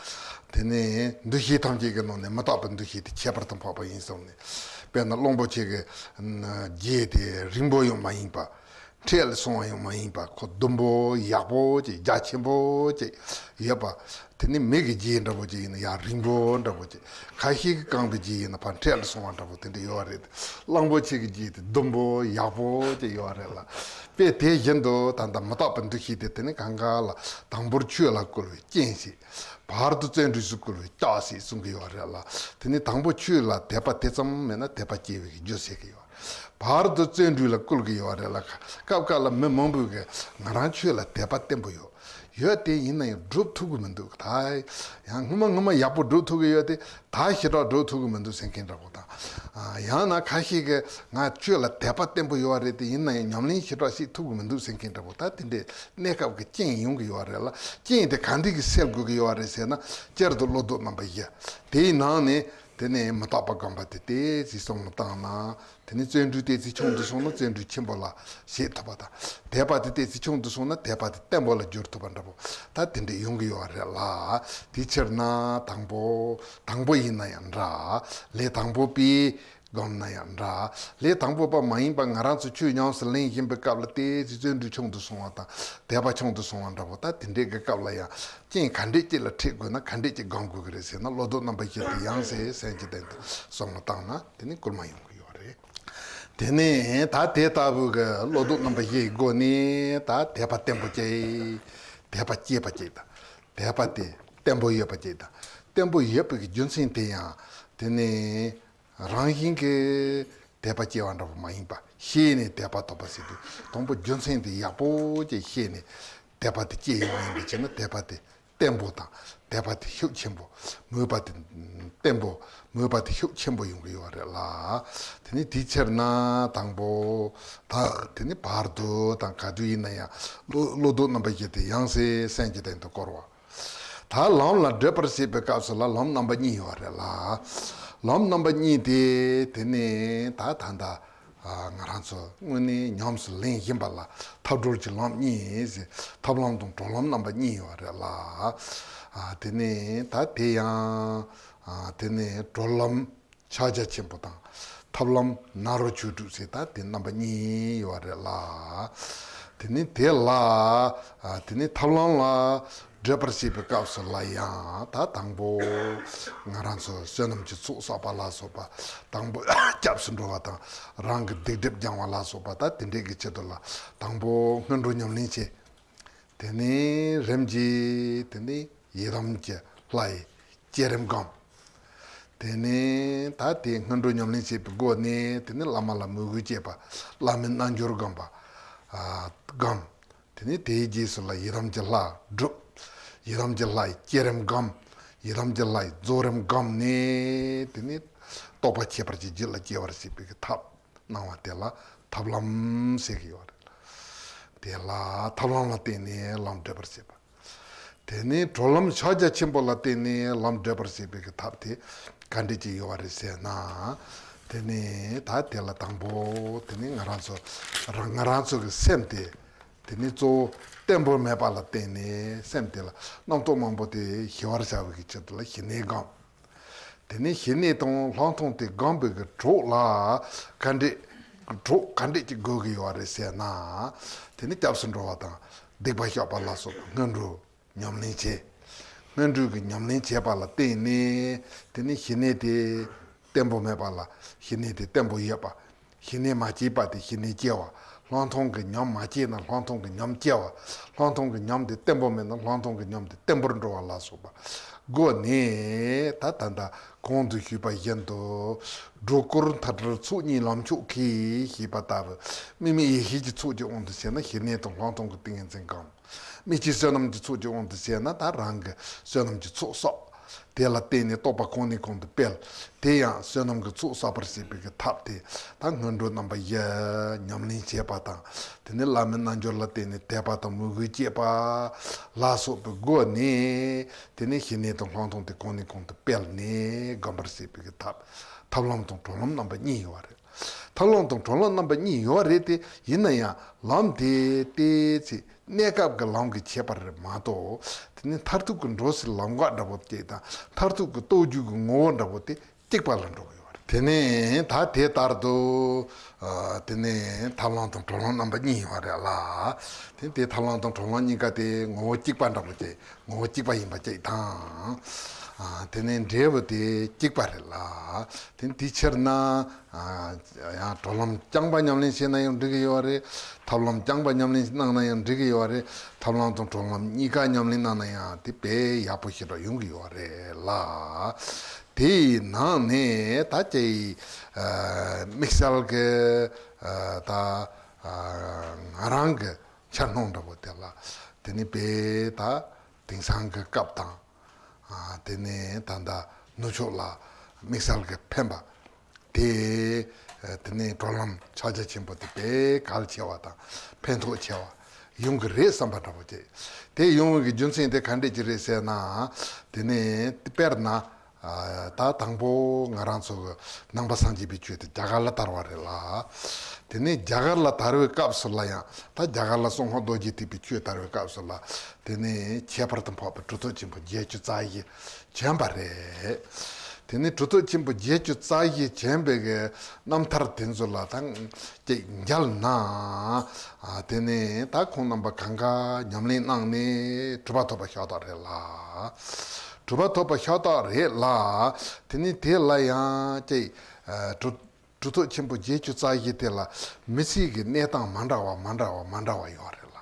དེ་ནས་འདུ་ཤེས་ཐམས་ཅད་ཀྱི་ནང་ནས་མི་རྟག་པའི་འདུ་ཤེས་དེ་ཁྱད་པར་དུ་འཕགས་པ་ཡིན་གསུངས་ནས། དཔེར་ན་གླང་པོ་ཆེ་གི་རྒྱུད་དེ་རིང་པོ་ཡང་མ་ཡིན་པ། འཕྲེད་ལ་སོང་བ་ཡང་མ་ཡིན་པ། ཁོ་ཟླུམ་པོ་ཡག་པོ་ཅིག་རྒྱ་ཆེན་པོ་ཅིག་ཡོད་པ། དེ་ནི་མི་གི་རྒྱུད་འདྲ་པོ་ཅིག་ཡིན་ན་ཡང་རིང་པོ་འདྲ་པོ་ཅིག་ཁ་ཤས་ཀྱི་རྐང་པའི་རྒྱུད་ཡིན་ན་ཕར་འཕྲེད་ལ་སོང་བ་འདྲ་པོ་དེ་འདྲ་ཡོད་རེད། གླང་པོ་ཆེ་གི་རྒྱུད་དེ་ཟླུམ་པོ་ཡག་པོ་ཅིག་ཡོད་རེད་ལ། དཔེ་དེ་བཞིན་དུ་ད་ལྟ་མི་རྟག་པའི་འདུ་ཤེས་དེ་དེ་ནི་གང་ག་ལ་དང་པོར་ཆོས་ལ་བསྐུལ་བའི་རྐྱེན་ཞིག་བར་དུ་བརྩོན་འགྲུས་སུ་བསྐུལ་བའི་རྟགས་ཞིག་གསུང་གི་ཡོད་རེད་ལ། དེ་ནི་དང་པོ་ཆོས་ལ་དད་པ་དེ་ཙམ་མེད་ན་དད་པ་སྐྱེ་བའི་རྒྱུ་བྱེད་ཀྱི་ཡོད། བར་དུ་བརྩོན་འགྲུས་ལ་བསྐུལ་གྱི་ཡོད་རེད་ལ། སྐབས་འགའ་ལ་མི་མང་པོས་ཀྱི་ང་རང་ཆོས་ལ་དད་པ་བརྟན་པོ་ཡོད། ཡོད་དེ་ཡིན་ན་ཡང་སྒྲུབ་ཐུབ་ཀྱི་མི་འདུག་ད་ཡང་སྔོན་མ་སྔོན་མ་ཡག་པོ་སྒྲུབ་ཐུབ་ཀྱི་ཡོད་དེ། ད་ཞེ་དྲག་སྒྲུབ་ཐུབ་ཀྱི་མི་འདུག་ཟེར་མཁན་འདྲ་པོ་དང་། ཡང་ན་ཁ་ཤས་ཀྱིས་ང་ཆོས་ལ་དད་པ་བརྟན་པོ་ཡོད་རེད་དེ་ཡིན་ན་ཡང་ཉམས་ལེན་ཞེ་དྲག་ཞིག་ཐུབ་ཀྱི་མི་འདུག་ཟེར་མཁན་འདྲ་པོ། ད་དེ་འདྲའི་གནས་སྐབས་ཀྱི་རྐྱེན་ཡོང་གི་ཡོད་རེད་ལ། རྐྱེན་དེ་ག་འདྲ་གིས་སེལ་དགོས་ཀྱི་ཡོད་རེད་ཟེར་ན། སྤྱིར་དུ་བློ་ལྡོག་རྣམ་པ་བཞི། དེའི་ནང་ནས་དེ་ནས་མི་རྟག་པ་སྒོམ་པ་དེ་ཏོག་ཙམ་བསམ་བློ་བཏང་ན། དེ་ནས་བརྩོན་འགྲུས་ཏོག་ཙམ་ཆུང་དུ་སོང་ན་བརྩོན་འགྲུས་ཆེན་པོ་ལ་བྱེད་ཐུབ་པ་དང་། དད་པ་དེ་ཏོག་ཙམ་ཆུང་དུ་སོང་ན་དད་པ་དེ་བརྟན་པོ་ལ་འགྱུར་ཐུབ་པ་འདྲ་པོ། ད་དེ་འདྲ་ཡོང་གི་ཡོད་རེད་ལ། དེའི་ཕྱིར་ན་དང་པོ། དང་པོ་ཡིན་ན་ཡང་འདྲ། ལས་དང་པོ་པས་སྒོམ་ན་ཡང་འདྲ། ལས་དང་པོ་པ་མ་ཡིན་པ་ང་རང་ཚོ་ཆོས་ཉམས་སུ་ལེན་བཞིན་པའི་སྐབས་ལ་ཏོག་ཙམ་བརྩོན་འགྲུས་ཆུང་དུ་སོང་བ་དང་དད་པ་ཆུང་དུ་སོང་བ་འདྲ་པོ། ད་དེ་འདྲའི་གི་སྐབས་ལ་ཡང་རྐྱེན་ག་འདྲས་ཅིག་ལ་འཕྲད་དགོས་ན་ག་འདྲས་ཅིག་སྒོམ་དགོས་ཀྱི་རེད་ཟེར་ན། བློ་ལྡོག་རྣམ་པ་བཞི་དེ་ཡང་སེ་སེམས་ཀྱི་སྟེང་དུ་བསམ་བློ་བཏང་ན་དེ་ནི་བསྐུལ་མ་ཡོང་གི་ཡོད་རེད། དེ་ནས་ད་དེ་ལྟ་བུ་གི་བློ་ལྡོག་རྣམ་པ་བཞིའི་སྒོ་ནས་ད་དད་པ་བརྟན་པོ་སྐྱེ། དད་པ་སྐྱེས་པ་ཅིག་དང་། དད་པ་དེ་བརྟན་པོ་ཡོད་པ་ཅིག་དང་། བརྟན་པོ་ཡོད་པའི་གི་རྒྱུ་མཚན་དེ་ཡང་དེ་ནི་རང་བཞིན་གྱི་དད་པ་སྐྱེ་བ་འདྲ་པོ་མ་ཡིན་པ། ཤེས་ནས་དད་པ་ཐོབ་པ་ཟེར་དུས་དང་པོ་རྒྱུ་མཚན་དེ་ཡག་པོ་ཅིག་ཤེས་ནས་དད་པ་དེ་སྐྱེ་ཡོང་བ་ཡིན་པ་བྱས་ན་དད་པ་དེ་བརྟན་པོ་དང་། དད་པ་དེ་ཤུགས་ཆེན་པོ། མོས་པ་དེ་བརྟན་པོ། མོས་པ་དེ་ཤུགས་ཆེན་པོ་ཡོང་གི་ཡོད་རེད་ལ། དེ་ནི་དེའི་ཕྱིར་ན་དང་པོ། ད་དེ་ནི་བར་དུ་དང་ག་དུས་ཡིན་ན་ཡང་བློ་བློ་ལྡོག་རྣམ་པ་བཞི་དེ་ཡང་སེ་སེམས་ཀྱི་སྟེང་དུ་བསྐོར་བ། ད་ལམ་ལ་བགྲོད་པར་བྱེད་པའི་སྐབས་སུ་ལ་ལམ་རྣམ་པ་གཉིས་ཡོད་རེད་ལ། ལམ་རྣམ་པ་གཉིས་དེ་དེ་ནི་ད་ད་ལྟ་ང་རང་ཚོ་དངོས་གནས་ཉམས་སུ་ལེན་བཞིན་པ་ལ་ཐབས་གྲོལ་གྱི་ལམ་གཉིས་ཟེར། ཐབས་ལམ་དང་གྲོལ་ལམ་རྣམ་པ་གཉིས་ཡོད་རེད་ལ། དེ་ནི་ད་དེ་ཡང་དེ་ནི་གྲོལ་ལམ་ཕྱག་རྒྱ་ཆེན་པོ་དང་། ཐབས་ལམ་ནཱ་རོ་ཆོས་དྲུག་ཟེར་ད་དེ་རྣམ་པ་གཉིས་ཡོད་རེད་ལ། དེ་ནི་དེ་ལ་དེ་ནི་ཐབས་ལམ་ལ་བགྲོད་པར་བྱེད་པའི་སྐབས་སུ་ལ་ཡང་ད་དང་པོ་ང་རང་ཚོ་བསོད་ནམས་ཀྱི་ཚོགས་བསགས་པ་ལ་སོགས་པ། དང་པོ་སྐྱབས་སུ་འགྲོ་བ་དང་རང་གི་སྡིག་སྒྲིབ་སྦྱང་བ་ལ་སོགས་པ་ད་དེ་འདྲས་ཀྱི་ཆེད་དུ་ལ་དང་པོ་སྔོན་འགྲོ་ཉམས་ལེན་བྱེད། དེ་ནས་རིམ་གྱིས་དེ་ནས་ཡི་དམ་གྱི་ལྷ་ཡི་བསྐྱེད་རིམ་སྒོམ། དེ་ནས་ད་དེ་སྔོན་འགྲོ་ཉམས་ལེན་བྱེད་པའི་སྒོ་ནས་དེ་ནས་བླ་མ་ལ་མོས་གུས་བསྐྱེད་པ། བླ་མའི་རྣལ་འབྱོར་སྒོམ་པ། ཨ་སྒོམ། དེ་ནས་དེའི་རྗེས་སུ་ལ་ཡི་དམ་གྱི་ལྷ་སྒྲུབ། ཡི་དམ་གྱི་ལྷ་ཡི་བསྐྱེད་རིམ་སྒོམ། ཡི་དམ་གྱི་ལྷ་ཡི་རྫོགས་རིམ་སྒོམ་ནས་དེ་ནས་རྟོགས་པ་ཁྱད་པར་གྱི་རྒྱུད་ལ་སྐྱེ་བར་བྱེད་པའི་གི་ཐབས། གནང་བ་དེ་ལ་ཐབས་ལམ་ཟེར་གྱི་ཡོད་རེད། དེ་ལ་ཐབས་ལམ་ལ་བརྟེན་ནས་ལམ་བགྲོད་པར་བྱེད་པ། དེ་ནས་གྲོལ་ལམ་ཕྱག་རྒྱ་ཆེན་པོ་ལ་བརྟེན་ནས་ལམ་བགྲོད་པར་བྱེད་པའི་གི་ཐབས་དེ་ག་འདྲས་ཅིག་ཡོད་རེད་ཟེར་ན། དེ་ནས་ད་དེ་ལ་དང་པོ་དེ་ནས་ང་རང་ཚོ་རང་ང་རང་ཚོ་གི་སེམས་དེ་དེ་ནས་གཙོ་བོ་བརྟན་པོ་མེད་པ་ལ་བརྟེན་ནས་སེམས་དེ་ལ་རྣམ་རྟོག་མང་པོ་དེ་ཞི་བར་བྱ་བའི་གི་ཆེད་དུ་ལ་ཞི་གནས་སྒོམ། དེ་ནས་ཞི་གནས་དང་ལྷག་མཐོང་དེ་སྒོམ་པའི་གི་གྲོགས་ལ་ག་འདྲས། གྲོགས་ག་འདྲས་ཀྱི་དགོས་ཀྱི་ཡོད་རེད་ཟེར་ན། དེ་ནས་སྐྱབས་སུ་འགྲོ་བ་དང་སྡིག་པ་བཤགས་པ་ལ་སོགས་པའི་སྔོན་འགྲོ་ཉམས་ལེན་བྱེད། སྔོན་འགྲོའི་གི་ཉམས་ལེན་བྱས་པ་ལ་བརྟེན་ནས་དེ་ནས་ཞི་གནས་དེ་བརྟན་པོ་མེད་པ་ལ་ཞི་གནས་དེ་བརྟན་པོ་ཡོད་པ། ཞི་གནས་མ་སྐྱེས་པ་དེ་ཞི་གནས་སྐྱེ་བ། ལྷག་མཐོང་གི་ཉམས་མ་སྐྱེས་ན་ལྷག་མཐོང་གི་ཉམས་སྐྱེ་བ། ལྷག་མཐོང་གི་ཉམས་དེ་བརྟན་པོ་མེད་ན་ལྷག་མཐོང་གི་ཉམས་དེ་བརྟན་པོར་འགྲོ་བ་ལ་སོགས་པ་སྒོ་ནས་ད་ད་ལྟ་གོང་དུ་ཞུས་པ་བཞིན་དུ། སྒྲོ་སྐུར་མཐའ་བྲལ་ཚོགས་གཉིས་ལམ་མཆོག་གིས་ཞེས་པ་ལྟ་བུ། དམིགས་མེད་ཡེ་ཤེས་ཀྱི་ཚོགས་ཀྱི་དབང་དུ་བྱས་ན་ཞི་གནས་དང་ལྷག་མཐོང་གི་ཏིང་ངེ་འཛིན་སྒོམ། དམིགས་བཅས་བསོད་ནམས་ཀྱི་ཚོགས་ཀྱི་དབང་དུ་བྱས་ན་ད་རང་གི་བསོད་ནམས་ཀྱི་ཚོགས་བསགས། དེ་ལ་བརྟེན་ནས་རྟོགས་པ་གོང་ནས་གོང་དུ་སྤེལ། དེ་ཡང་བསོད་ནམས་ཀྱི་ཚོགས་བསགས་པར་བྱེད་པའི་གི་ཐབས་དེ་ད་སྔོན་འགྲོ་རྣམ་པ་བཞི་ཉམས་ལེན་བྱེད་པ་དང་། དེ་ནས་བླ་མའི་རྣལ་འབྱོར་ལ་བརྟེན་ནས་དད་པ་དང་མོས་གུས་བསྐྱེད་པ་ལ་སོགས་པའི་སྒོ་ནས། དེ་ནས་ཞི་གནས་དང་ལྷག་མཐོང་དེ་གོང་ནས་གོང་དུ་སྤེལ་ནས་སྒོམ་པར་བྱེད་པའི་གི་ཐབས། ཐབས་ལམ་དང་གྲོལ་ལམ་རྣམ་པ་གཉིས་ཡོད་རེད། ཐབས་ལམ་དང་གྲོལ་ལམ་རྣམ་པ་གཉིས་ཡོད་རེད་དེ། ཡིན་ན་ཡང་ལམ་དེ་ཏོག་ཙམ་གནས་སྐབས་ཀྱི་ལམ་གྱི་ཁྱད་པར་རེད་མ་གཏོགས། དེ་ནི་མཐར་ཐུག་གི་འགྲོ་སའི་ལམ་འགག་འདྲ་པོ་དེ་དང་མཐར་ཐུག་གི་རྟོགས་རྒྱུ་གི་ངོ་བོ་འདྲ་པོ་དེ་གཅིག་པ་ལ་འགྲོ་གི་ཡོད་རེད། དེ་ནས་ད་དེ་ལྟར་དུ། ཨ་དེ་ནས་ཐབས་ལམ་དང་གྲོལ་ལམ་རྣམ་པ་གཉིས་ཡོད་རེད་ལ། དེ་དེ་ཐབས་ལམ་དང་གྲོལ་ལམ་གཉིས་ཀ་དེ་ངོ་བོ་གཅིག་པ་འདྲ་པོ་དེ་ངོ་བོ་གཅིག་པ་ཡིན་པ་གཅིག་དང་། ཨ་དེ་ནས་འབྲས་བུ་དེ་གཅིག་པ་རེད་ལ། དེ་དེའི་ཕྱིར་ན། ཨ་ཡང་གྲོལ་ལམ་རྐྱང་པ་ཉམས་ལེན་བྱས་ན་ཡང་འགྲིག་གི་ཡོད་རེད། ཐབས་ལམ་རྐྱང་པ་ཉམས་ལེན་གནང་ན་ཡང་འགྲིག་གི་ཡོད་རེད། ཐབས་ལམ་དང་གྲོལ་ལམ་གཉིས་ཀ་ཉམས་ལེན་གནང་ན་ཡང་དེ་དཔེ་ཡག་པོ་ཞེ་དྲག་ཡོང་གི་ཡོད་རེད་ལ། དེའི་ནང་ནས་ད་ཅིག་ཨ་དམིགས་བསལ་གྱི་ཨ་ད་ཨ་ང་རང་གི་འཆར་སྣང་འདྲ་པོ་དེ་ལ། དེ་ནི་དཔེ་ད་དེང་སང་གི་སྐབས་དང་། ཨ་དེ་ནས་ད་ལྟ་ནུབ་ཕྱོགས་ལ་དམིགས་བསལ་གྱི་ཕན་པ། དེ་དེ་ནས་གྲོལ་ལམ་ཕྱག་རྒྱ་ཆེན་པོ་དེ་དཔེ་གལ་ཆེ་བ་དང་ཕན་ཐོགས་ཆེ་བ་ཡོང་གི་རེད་བསམ་པ་འདྲ་པོ་ཅིག་དེ་ཡོང་བའི་གི་རྒྱུ་མཚན་དེ་ག་འདྲས་ཅིག་རེད་ཟེར་ན། དེ་ནས་དཔེར་ན། ཨ་ད་དང་པོ་ང་རང་ཚོ་གི་ནང་པ་སངས་རྒྱས་པའི་ཆོས་དེ་རྒྱ་གར་ལ་དར་བ་རེད་ལ། དེ་ནས་རྒྱ་གར་ལ་དར་བའི་སྐབས་སུ་ལ་ཡང་ད་རྒྱ་གར་ལ་གསང་སྔགས་རྡོ་རྗེ་ཐེག་པའི་ཆོས་དར་བའི་སྐབས་སུ་ལ། དེ་ནས་ཁྱད་པར་དུ་འཕགས་པའི་གྲུབ་ཐོབ་ཆེན་པོ་བརྒྱད་ཅུ་རྩ་བཞི་བྱོན་པ་རེད། དེ་ནས་གྲུབ་ཐོབ་ཆེན་པོ་བརྒྱད་ཅུ་རྩ་བཞི་བྱོན་པའི་གི་རྣམ་ཐར་དེ་ཚོ་ལ་ད་ཅིག་མཇལ་ན། ཨ་དེ་ནས་ད་ཁོང་རྣམ་པ་གང་ག་ཉམས་ལེན་གནང་ནས་གྲུབ་པ་ཐོབ་པ་ཤ་སྟག་རེད་ལ། གྲུབ་པ་ཐོབ་པ་ཤ་སྟག་རེད་ལ། དེ་ནས་དེ་ལ་ཡང་ཅིག་ཨ་གྲུབ་གྲུབ་ཐོབ་ཆེན་པོ་བརྒྱད་ཅུ་རྩ་བཞི་དེ་ལ་མི་ཚེ་གི་གནས་སྟངས་མ་འདྲ་བ་མ་འདྲ་བ་མ་འདྲ་བ་ཡོད་རེད་ལ།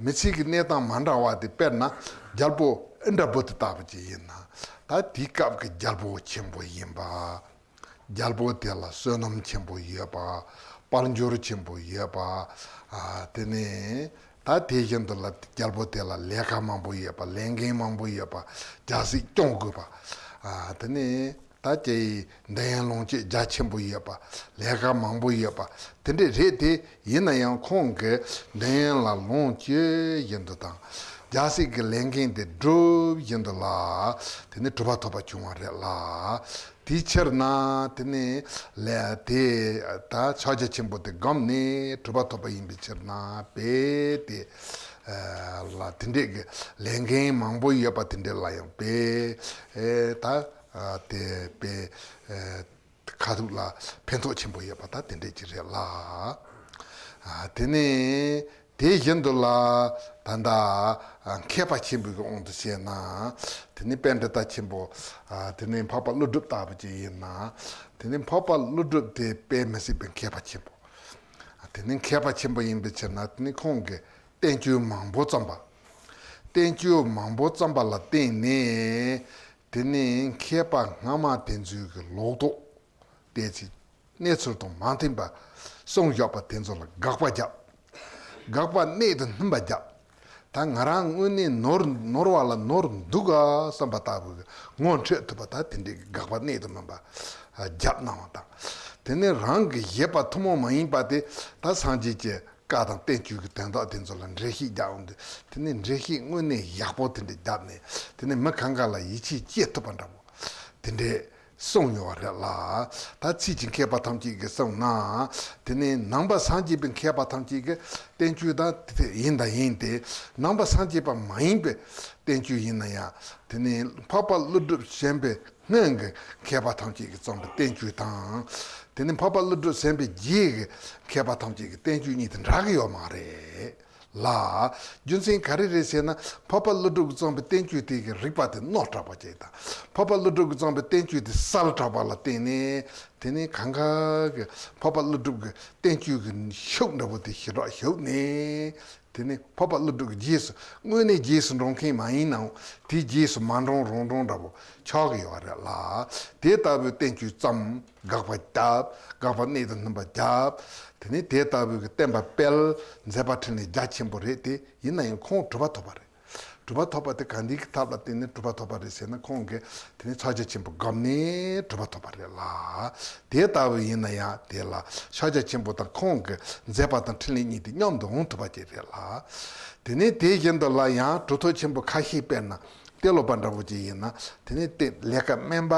མི་ཚེ་གི་གནས་སྟངས་མ་འདྲ་བ་དེ་དཔེར་ན་རྒྱལ་པོ་ཨིནྡྲ་བྷུ་ཏི་ལྟ་བུ་ཅིག་ཡིན་ན། ད་དེའི་སྐབས་ཀྱི་རྒྱལ་པོ་ཆེན་པོ་ཡིན་པ། རྒྱལ་པོ་དེ་ལ་བསོད་ནམས་ཆེན་པོ་ཡོད་པ། དཔལ་འབྱོར་ཆེན་པོ་ཡོད་པ། ཨ་དེ་ནས་ད་དེ་བཞིན་དུ་ལ་རྒྱལ་པོ་དེ་ལ་ལས་ཀ་མང་པོ་ཡོད་པ། ལས་འགན་མང་པོ་ཡོད་པ། རྒྱལ་སྲིད་སྐྱོང་དགོས་པ། ཨ་དེ་ནས་ད་ཅིག་འདོད་ཡོན་ལོངས་སྤྱོད་རྒྱ་ཆེན་པོ་ཡོད་པ། ལས་ཀ་མང་པོ་ཡོད་པ། དེ་འདྲས་རེད་དེ། ཡིན་ན་ཡང་ཁོང་གི་འདོད་ཡོན་ལ་ལོངས་སྤྱོད་བཞིན་དུ་དང་། རྒྱལ་སྲིད་ཀྱི་ལས་འགན་དེ་སྒྲུབ་བཞིན་དུ་ལ། དེ་ནི་གྲུབ་པ་ཐོབ་པ་བྱུང་བ་རེད་ལ། དེའི་ཕྱིར་ན་དེ་ནི་ལས་དེ་ད་ཕྱག་རྒྱ་ཆེན་པོ་དེ་བསྒོམས་ནས་གྲུབ་པ་ཐོབ་པ་ཡིན་པའི་ཕྱིར་ན་དཔེ་དེ་ལ་དེ་འདྲས་ཀྱི་ལས་འགན་མང་པོ་ཡོད་པ་དེ་འདྲས་ལ་ཡང་དཔེ་ད་དེ་དཔེ། ཁ་ཐུག་ལ་ཕན་ཐོགས་ཆེན་པོ་ཡོད་པ་ད་དེ་འདྲས་ཅིག་རེད་ལ། དེ་ནས་དེ་བཞིན་དུ་ལ་ད་ལྟ་མཁས་པ་ཆེན་པོའི་དབང་དུ་བྱས་ན། དེ་ནས་པཎྜི་ཏ་ཆེན་པོ། དེ་ནས་འཕགས་པ་ཀླུ་སྒྲུབ་ལྟ་བུ་ཅིག་ཡིན་ན། དེ་ནས་འཕགས་པ་ཀླུ་སྒྲུབ་དེ་དཔེ་མི་སྲིད་པའི་མཁས་པ་ཆེན་པོ། དེ་ནས་མཁས་པ་ཆེན་པོ་ཡིན་པའི་ཕྱིར་ན་དེ་ནས་ཁོང་གིས་བསྟན་བཅོས་མང་པོ་བརྩམས་པ། བསྟན་བཅོས་མང་པོ་བརྩམས་པ་ལ་བརྟེན་ནས། དེ་ནི་མཁས་པ་སྔ་མ་དེ་ཚོའི་གི་ལོག་རྟོག་དེ་ཚོའི་གནས་ཚུལ་དང་མ་མཐུན་པ་གསུངས་བཞག་པ་དེ་ཚོ་ལ་དགག་པ་བརྒྱབ། དགག་པ་གནད་དུ་སྨིན་པ་བརྒྱབ། ད་ང་རང་དངོས་གནས་ནོར་ནོར་བ་ལ་ནོར་འདུག་ག་བསམ་པ་ལྟ་བུ་གི་ངོ་འཕྲོད་ཐུབ་པ་ད་དེ་འདྲའི་གི་དགག་པ་གནད་དུ་སྨིན་པ་བརྒྱབ་གནང་བ་དང་། དེ་ནི་རང་གི་བཞེད་པ་ཐུན་མོང་མ་ཡིན་པ་དེ་ད་སངས་རྒྱས་ཀྱི་བཀའ་དང་བསྟན་བཅོས་ཀྱི་དོན་དག་དེ་ཚོ་ལ་འགྲེལ་བཤད་རྒྱག་འོང་དུས་དེ་ནས་འགྲེལ་བཤད་དངོས་གནས་ཡག་པོ་དེ་འདྲ་བརྒྱབ་ནས་དེ་ནས་མི་གང་ག་ལ་ཡིད་ཆེས་སྐྱེ་ཐུབ་པ་འདྲ་པོ་དེ་འདྲས་གསུངས་ཡོད་རེད་ལ། ད་ཚིག་གི་མཁས་པ་ཐམས་ཅད་ཀྱིས་གསུངས་ན། དེ་ནས་ནང་པ་སངས་རྒྱས་པའི་མཁས་པ་ཐམས་ཅད་ཀྱིས་བསྟན་བཅོས་དང་དེ་ཡིན་དང་ཡིན་ཏེ། ནང་པ་སངས་རྒྱས་པ་མ་ཡིན་པའི་བསྟན་བཅོས་ཡིན་ན་ཡང་དེ་ནས་འཕགས་པ་ཀླུ་སྒྲུབ་གཞན་པའི་སྔོན་གྱི་མཁས་པ་ཐམས་ཅད་ཀྱིས་བརྩམས་པའི་བསྟན་བཅོས་དང་། དེ་ནི་འཕགས་པ་ཀླུ་སྒྲུབ་གཞན་པའི་རྗེས་ཀྱི་མཁས་པ་ཐམས་ཅད་ཀྱི་བསྟན་བཅོས་གཉིས་དེ་འདྲ་གི་ཡོད་མ་རེད་ལ། རྒྱུ་མཚན་ག་རེ་རེད་ཟེར་ན་འཕགས་པ་ཀླུ་སྒྲུབ་ཀྱིས་བརྩམས་པའི་བསྟན་བཅོས་དེ་གི་རིགས་པ་དེ་རྣོ་དྲགས་པ་ཅིག་དང་། འཕགས་པ་ཀླུ་སྒྲུབ་ཀྱིས་བརྩམས་པའི་བསྟན་བཅོས་དེ་གསལ་དྲགས་པ་ལ་བརྟེན་ནས་དེ་ནི་གང་ག་གི་འཕགས་པ་ཀླུ་སྒྲུབ་ཀྱི་བསྟན་བཅོས་ཀྱི་ཤུགས་འདྲ་པོ་དེ་ཞེ་དྲག་ཞུགས་ནས། དེ་ནི་འཕགས་པ་ཀླུ་སྒྲུབ་ཀྱི་རྗེས་སུ་དངོས་གནས་རྗེས་སུ་འབྲང་མཁན་མ་ཡིན་ནའང་དེའི་རྗེས་སུ་མ་འབྲང་རང་འབྲང་འདྲ་པོ་ཆགས་ཀྱི་ཡོད་རེད་ལ། དེ་ལྟ་བུའི་བསྟན་བཅོས་བརྩམས། དགག་པ་བརྒྱབ། དགག་པ་གནད་དུ་སྨིན་པ་བརྒྱབ། དེ་ནི་དེ་ལྟ་བུའི་གི་བསྟན་པ་སྤེལ། མཛད་པ་འཕྲིན་ལས་རྒྱ་ཆེན་པོ་རེད་དེ་ཡིན་ན་ཡང་ཁོང་གྲུབ་པ་ཐོབ་པ་རེད། གྲུབ་པ་ཐོབ་པ་དེ་ག་འདི་གི་ཐབས་ལ་བརྟེན་ནས་གྲུབ་པ་ཐོབ་པ་རེད་ཟེར་ན་ཁོང་གིས་དེ་ནི་ཕྱག་རྒྱ་ཆེན་པོ་བསྒོམས་ནས་གྲུབ་པ་ཐོབ་པ་རེད་ལ། དེ་ལྟ་བུ་ཡིན་ན་ཡང་དེ་ལ་ཕྱག་རྒྱ་ཆེན་པོ་དང་ཁོང་གི་མཛད་པ་དང་འཕྲིན་ལས་གཉིས་དེ་མཉམ་དུ་འོང་ཐུབ་པ་ཅིག་རེད་ལ། དེ་ནས་དེ་བཞིན་དུ་ལ་ཡང་གྲུབ་ཐོབ་ཆེན་པོ་ཁ་ཤས་དཔེར་ན་ཏེ་ལོ་པ་འདྲ་པོ་ཅིག་ཡིན་ན་དེ་ནས་དེ་ལས་ཀ་དམན་པ་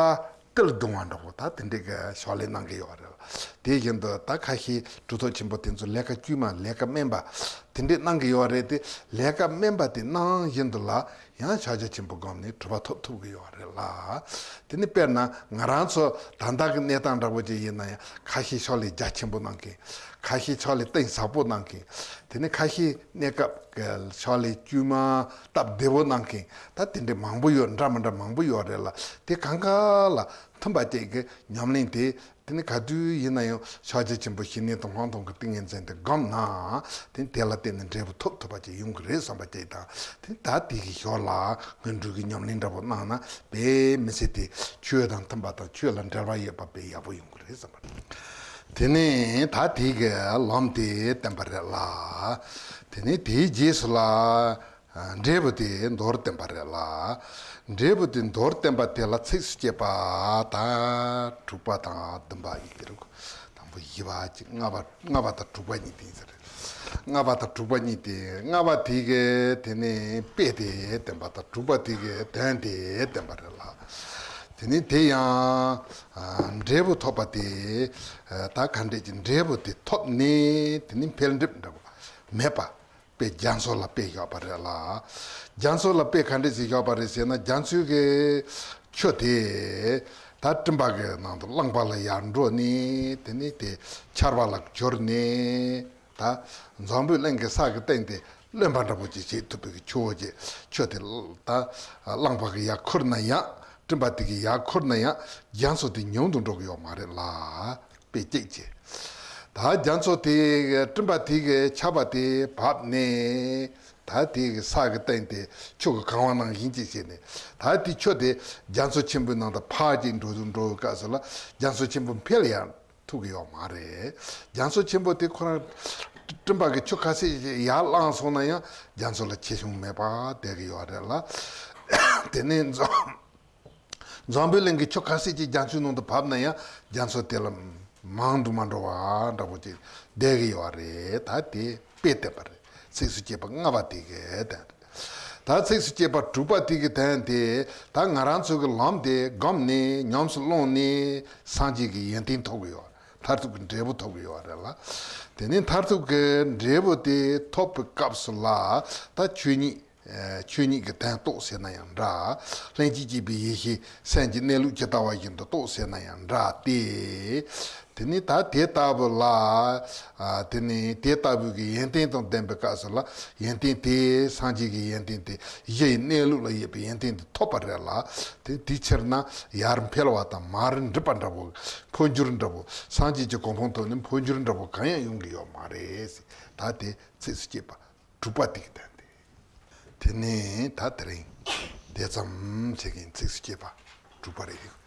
ཏིལ་བརྡུང་བ་འདྲ་པོ་ད་དེ་འདྲའི་གི་ཕྱག་ལས་གནང་གི་ཡོད་རེད་ལ། དེ་བཞིན་དུ་ད་ཁ་ཤས་གྲུབ་ཐོབ་ཆེན་པོ་དེ་ཚོ་ལས་ཀ་དཀྱུས་མ་ལས་ཀ་དམན་པ་དེ་འདྲས་གནང་གི་ཡོད་རེད་དེ། ལས་ཀ་དམན་པ་དེ་གནང་བཞིན་དུ་ལ་ཡང་ཕྱག་རྒྱ་ཆེན་པོ་བསྒོམས་ནས་གྲུབ་པ་ཐོབ་ཐུབ་ཀྱི་ཡོད་རེད་ལ། དེ་ནི་དཔེར་ན་ང་རང་ཚོ་ད་ལྟ་གི་གནས་སྟངས་འདྲ་པོ་ཅིག་ཡིན་ན་ཡང་ཁ་ཤས་ཕྱག་ལས་རྒྱ་ཆེན་པོ་གནང་མཁན། ཁ་ཤས་ཕྱག་ལས་གཏིང་ཟབ་པོ་གནང་མཁན། དེ་ནི་ཁ་ཤས་གནས་སྐབས་ཀྱི་ཕྱག་ལས་དཀྱུས་མ་སྟབས་བདེ་པོ་གནང་མཁན་ད་དེ་འདྲས་མང་པོ་ཡོད། འདྲ་མི་འདྲ་མང་པོ་ཡོད་རེད་ལ། དེ་གང་ག་ལ་མཐུན་པ་ཅིག་གི་ཉམས་ལེན་དེ། དེ་ནི་ག་དུས་ཡིན་ན་ཡང་ཕྱག་རྒྱ་ཆེན་པོ་ཞི་གནས་དང་སྔོན་ཐོན་གྱི་ཏིང་ངེ་འཛིན་དེ་བསྒོམས་ན། དེ་ནི་དེ་ལ་བརྟེན་ནས་འབྲས་བུ་ཐོབ་ཐུབ་པ་ཅིག་ཡོང་གི་རེད་བསམ་པ་ཅིག་དང་། དེ་ནི་ད་དེ་གི་ཞོར་ལ་སྔོན་འགྲོ་གི་ཉམས་ལེན་འདྲ་པོ་གནང་ན་དཔེ་མི་སྲིད་དེ་ཆོས་དང་མཐུན་པ་དང་ཆོས་ལ་འབྲེལ་བ་ཡོད་པ་དཔེ་ཡག་པོ་ཡོང་གི་རེད་བསམ་པ་རེད། དེ་ནི་ད་དེ་གི་ལམ་དེ་བསྟན་པ་རེད་ལ། དེ་ནི་དེའི་རྗེས་སུ་ལ། འབྲས་བུ་དེ་མདོར་བསྟན་པ་རེད་ལ། འབྲས་བུ་དེ་མདོར་བསྟན་པ་དེ་ལ་ཚིགས་སུ་བཅད་པ་ད་དྲུག་པ་དང་བདུན་པ་གཉིས་ཏེ་རུ། དང་པོ་བཞི་པ་གཅིག་ལྔ་པ་ལྔ་པ་དང་དྲུག་པ་གཉིས་དེ་ཡིན་ས་རེད། ལྔ་པ་དང་དྲུག་པ་གཉིས་དེ་ལྔ་པ་དེ་གའི་དེ་ནི་དཔེ་དེ་བསྟན་པ་དང་དྲུག་པ་དེ་གའི་དོན་དེ་བསྟན་པ་རེད་ལ། དེ་ནི་དེ་ཡང་འབྲས་བུ་ཐོབ་པ་དེ་ད་ག་འདྲས་ཀྱི་འབྲས་བུ་དེ་ཐོབ་ནས་དེ་ནི་འཕེལ་འགྲིབ་འདྲ་པོ་མེད་པ། དཔེ་རྒྱ་མཚོ་ལ་དཔེ་བཞག་པ་རེད་ལ། རྒྱ་མཚོ་ལ་དཔེ་ག་འདྲས་ཞིག་བཞག་པ་རེད་ཟེར་ན་རྒྱ་མཚོའི་གི་ཆུ་དེ་ད་སྤྲིན་པ་གི་ནང་དུ་རླངས་པ་ལ་ཡར་འགྲོ་ནས་དེ་ནས་དེ་ཆར་པ་ལ་གྱུར་ནས་ད་འཛམ་བུའི་གླིང་གི་ས་གི་སྟེང་དེ་རློན་པ་འདྲ་པོ་ཅིག་བྱེད་ཐུབ་པའི་གི་ཆུ་བོ་ཅིག་ཆུ་དེ་ད་རླངས་པ་གི་ཡར་ཁུར་ན་ཡང་སྤྲིན་པ་དེ་གི་ཡར་ཁུར་ན་ཡང་རྒྱ་མཚོ་དེ་ཉུང་དུ་འགྲོ་གི་ཡོད་མ་རེད་ལ། དཔེ་གཅིག་བྱས། ད་རྒྱ་མཚོ་དེ་སྤྲིན་པ་དེ་གི་ཆར་པ་དེ་བབས་ནས་ད་དེ་གི་ས་གི་སྟེང་དེ་ཆུ་གི་གང་བ་ནང་བཞིན་གཅིག་བྱས་ནས་ད་དེ་ཆུ་དེ་རྒྱ་མཚོ་ཆེན་པོའི་ནང་དུ་ཕར་གཅིག་འགྲོ་འགྲོ་བའི་སྐབས་སུ་ལ་རྒྱ་མཚོ་ཆེན་པོ་འཕེལ་ཡང་ཐུབ་ཀྱི་ཡོད་མ་རེད། རྒྱ་མཚོ་ཆེན་པོ་དེ་ཁོ་རང་སྤྲིན་པ་གི་ཆུ་ཁ་ཤས་ཤིག་ཡར་བླངས་སོང་ན་ཡང་རྒྱ་མཚོ་ལ་ཆེ་ཆུང་མེད་པ་བསྡད་ཀྱི་ཡོད་རེད་ལ། དེ་ནས་མཚོ། འཛམ་བུའི་གླིང་གི་ཆུ་ཁ་ཤས་ཀྱི་རྒྱ་མཚོའི་ནང་དུ་བབས་ན་ཡང་རྒྱ་མཚོ་དེ་ལ་མང་དུ་མ་འགྲོ་བ་འདྲ་པོ་ཅིག་བསྡད་ཀྱི་ཡོད་རེད། ད་དེ་དཔེ་བསྟན་པ་རེད། ཚིགས་སུ་བཅད་པ་ལྔ་པ་དེ་གའི་དོན་རེད། ད་ཚིགས་སུ་བཅད་པ་དྲུག་པ་དེ་གི་དོན་དེ། ད་ང་རང་ཚོ་གི་ལམ་དེ་བསྒོམས་ནས་ཉམས་སུ་བླངས་ནས་སངས་རྒྱས་ཀྱི་ཡོན་ཏན་ཐོབ་གི་ཡོད། མཐར་ཐུག་གི་འབྲས་བུ་ཐོབ་གི་ཡོད་རེད་ལ། དེ་ནས་མཐར་ཐུག་གི་འབྲས་བུ་དེ་ཐོབ་པའི་སྐབས་སུ་ལ། ད་ཆོས་ཉིད། ཆོས་ཉིད་ཀྱི་དོན་རྟོགས་ཟེར་ན་ཡང་འདྲ། ལྷན་ཅིག་སྐྱེས་པའི་ཡེ་ཤེས་སེམས་ཀྱི་གནས་ལུགས་ཇི་ལྟ་བ་བཞིན་དུ་རྟོགས་ཟེར་ན་ཡང་འདྲ་སྟེ། དེ་ནི་ད་དེ་ལྟ་བུ་ལ། ཨ། དེ་ནི་དེ་ལྟ་བུའི་གི་ཡོན་ཏན་དང་ལྡན་པའི་སྐབས་སུ་ལ། ཡོན་ཏན་དེ་སངས་རྒྱས་ཀྱི་ཡོན་ཏན་དེ། གཞི་ཡི་གནས་ལུགས་ལ་ཡོད་པའི་ཡོན་ཏན་དེ་ཐོབ་པ་རེད་ལ། དེ་དེའི་ཕྱིར་ན་ཡར་འཕེལ་བ་དང་མར་འགྲིབ་པ་འདྲ་བོ། འཕོ་འགྱུར་འདྲ་བོ། སངས་རྒྱས་ཀྱི་གོ་འཕང་ཐོབ་ནས་འཕོ་འགྱུར་འདྲ་བོ་གང་ཡང་ཡོང་གི་ཡོད་མ་རེད། ད་དེ་ཚིགས་སུ་བཅད་པ་དྲུག་པ་དེ་གི་དོན་དེ། དེ་ནས་ད་དེ་རིང་དེ་ཙམ་བྱེད་མཁན་ཚིགས་སུ་བཅད་པ་དྲུག་པ་རེད།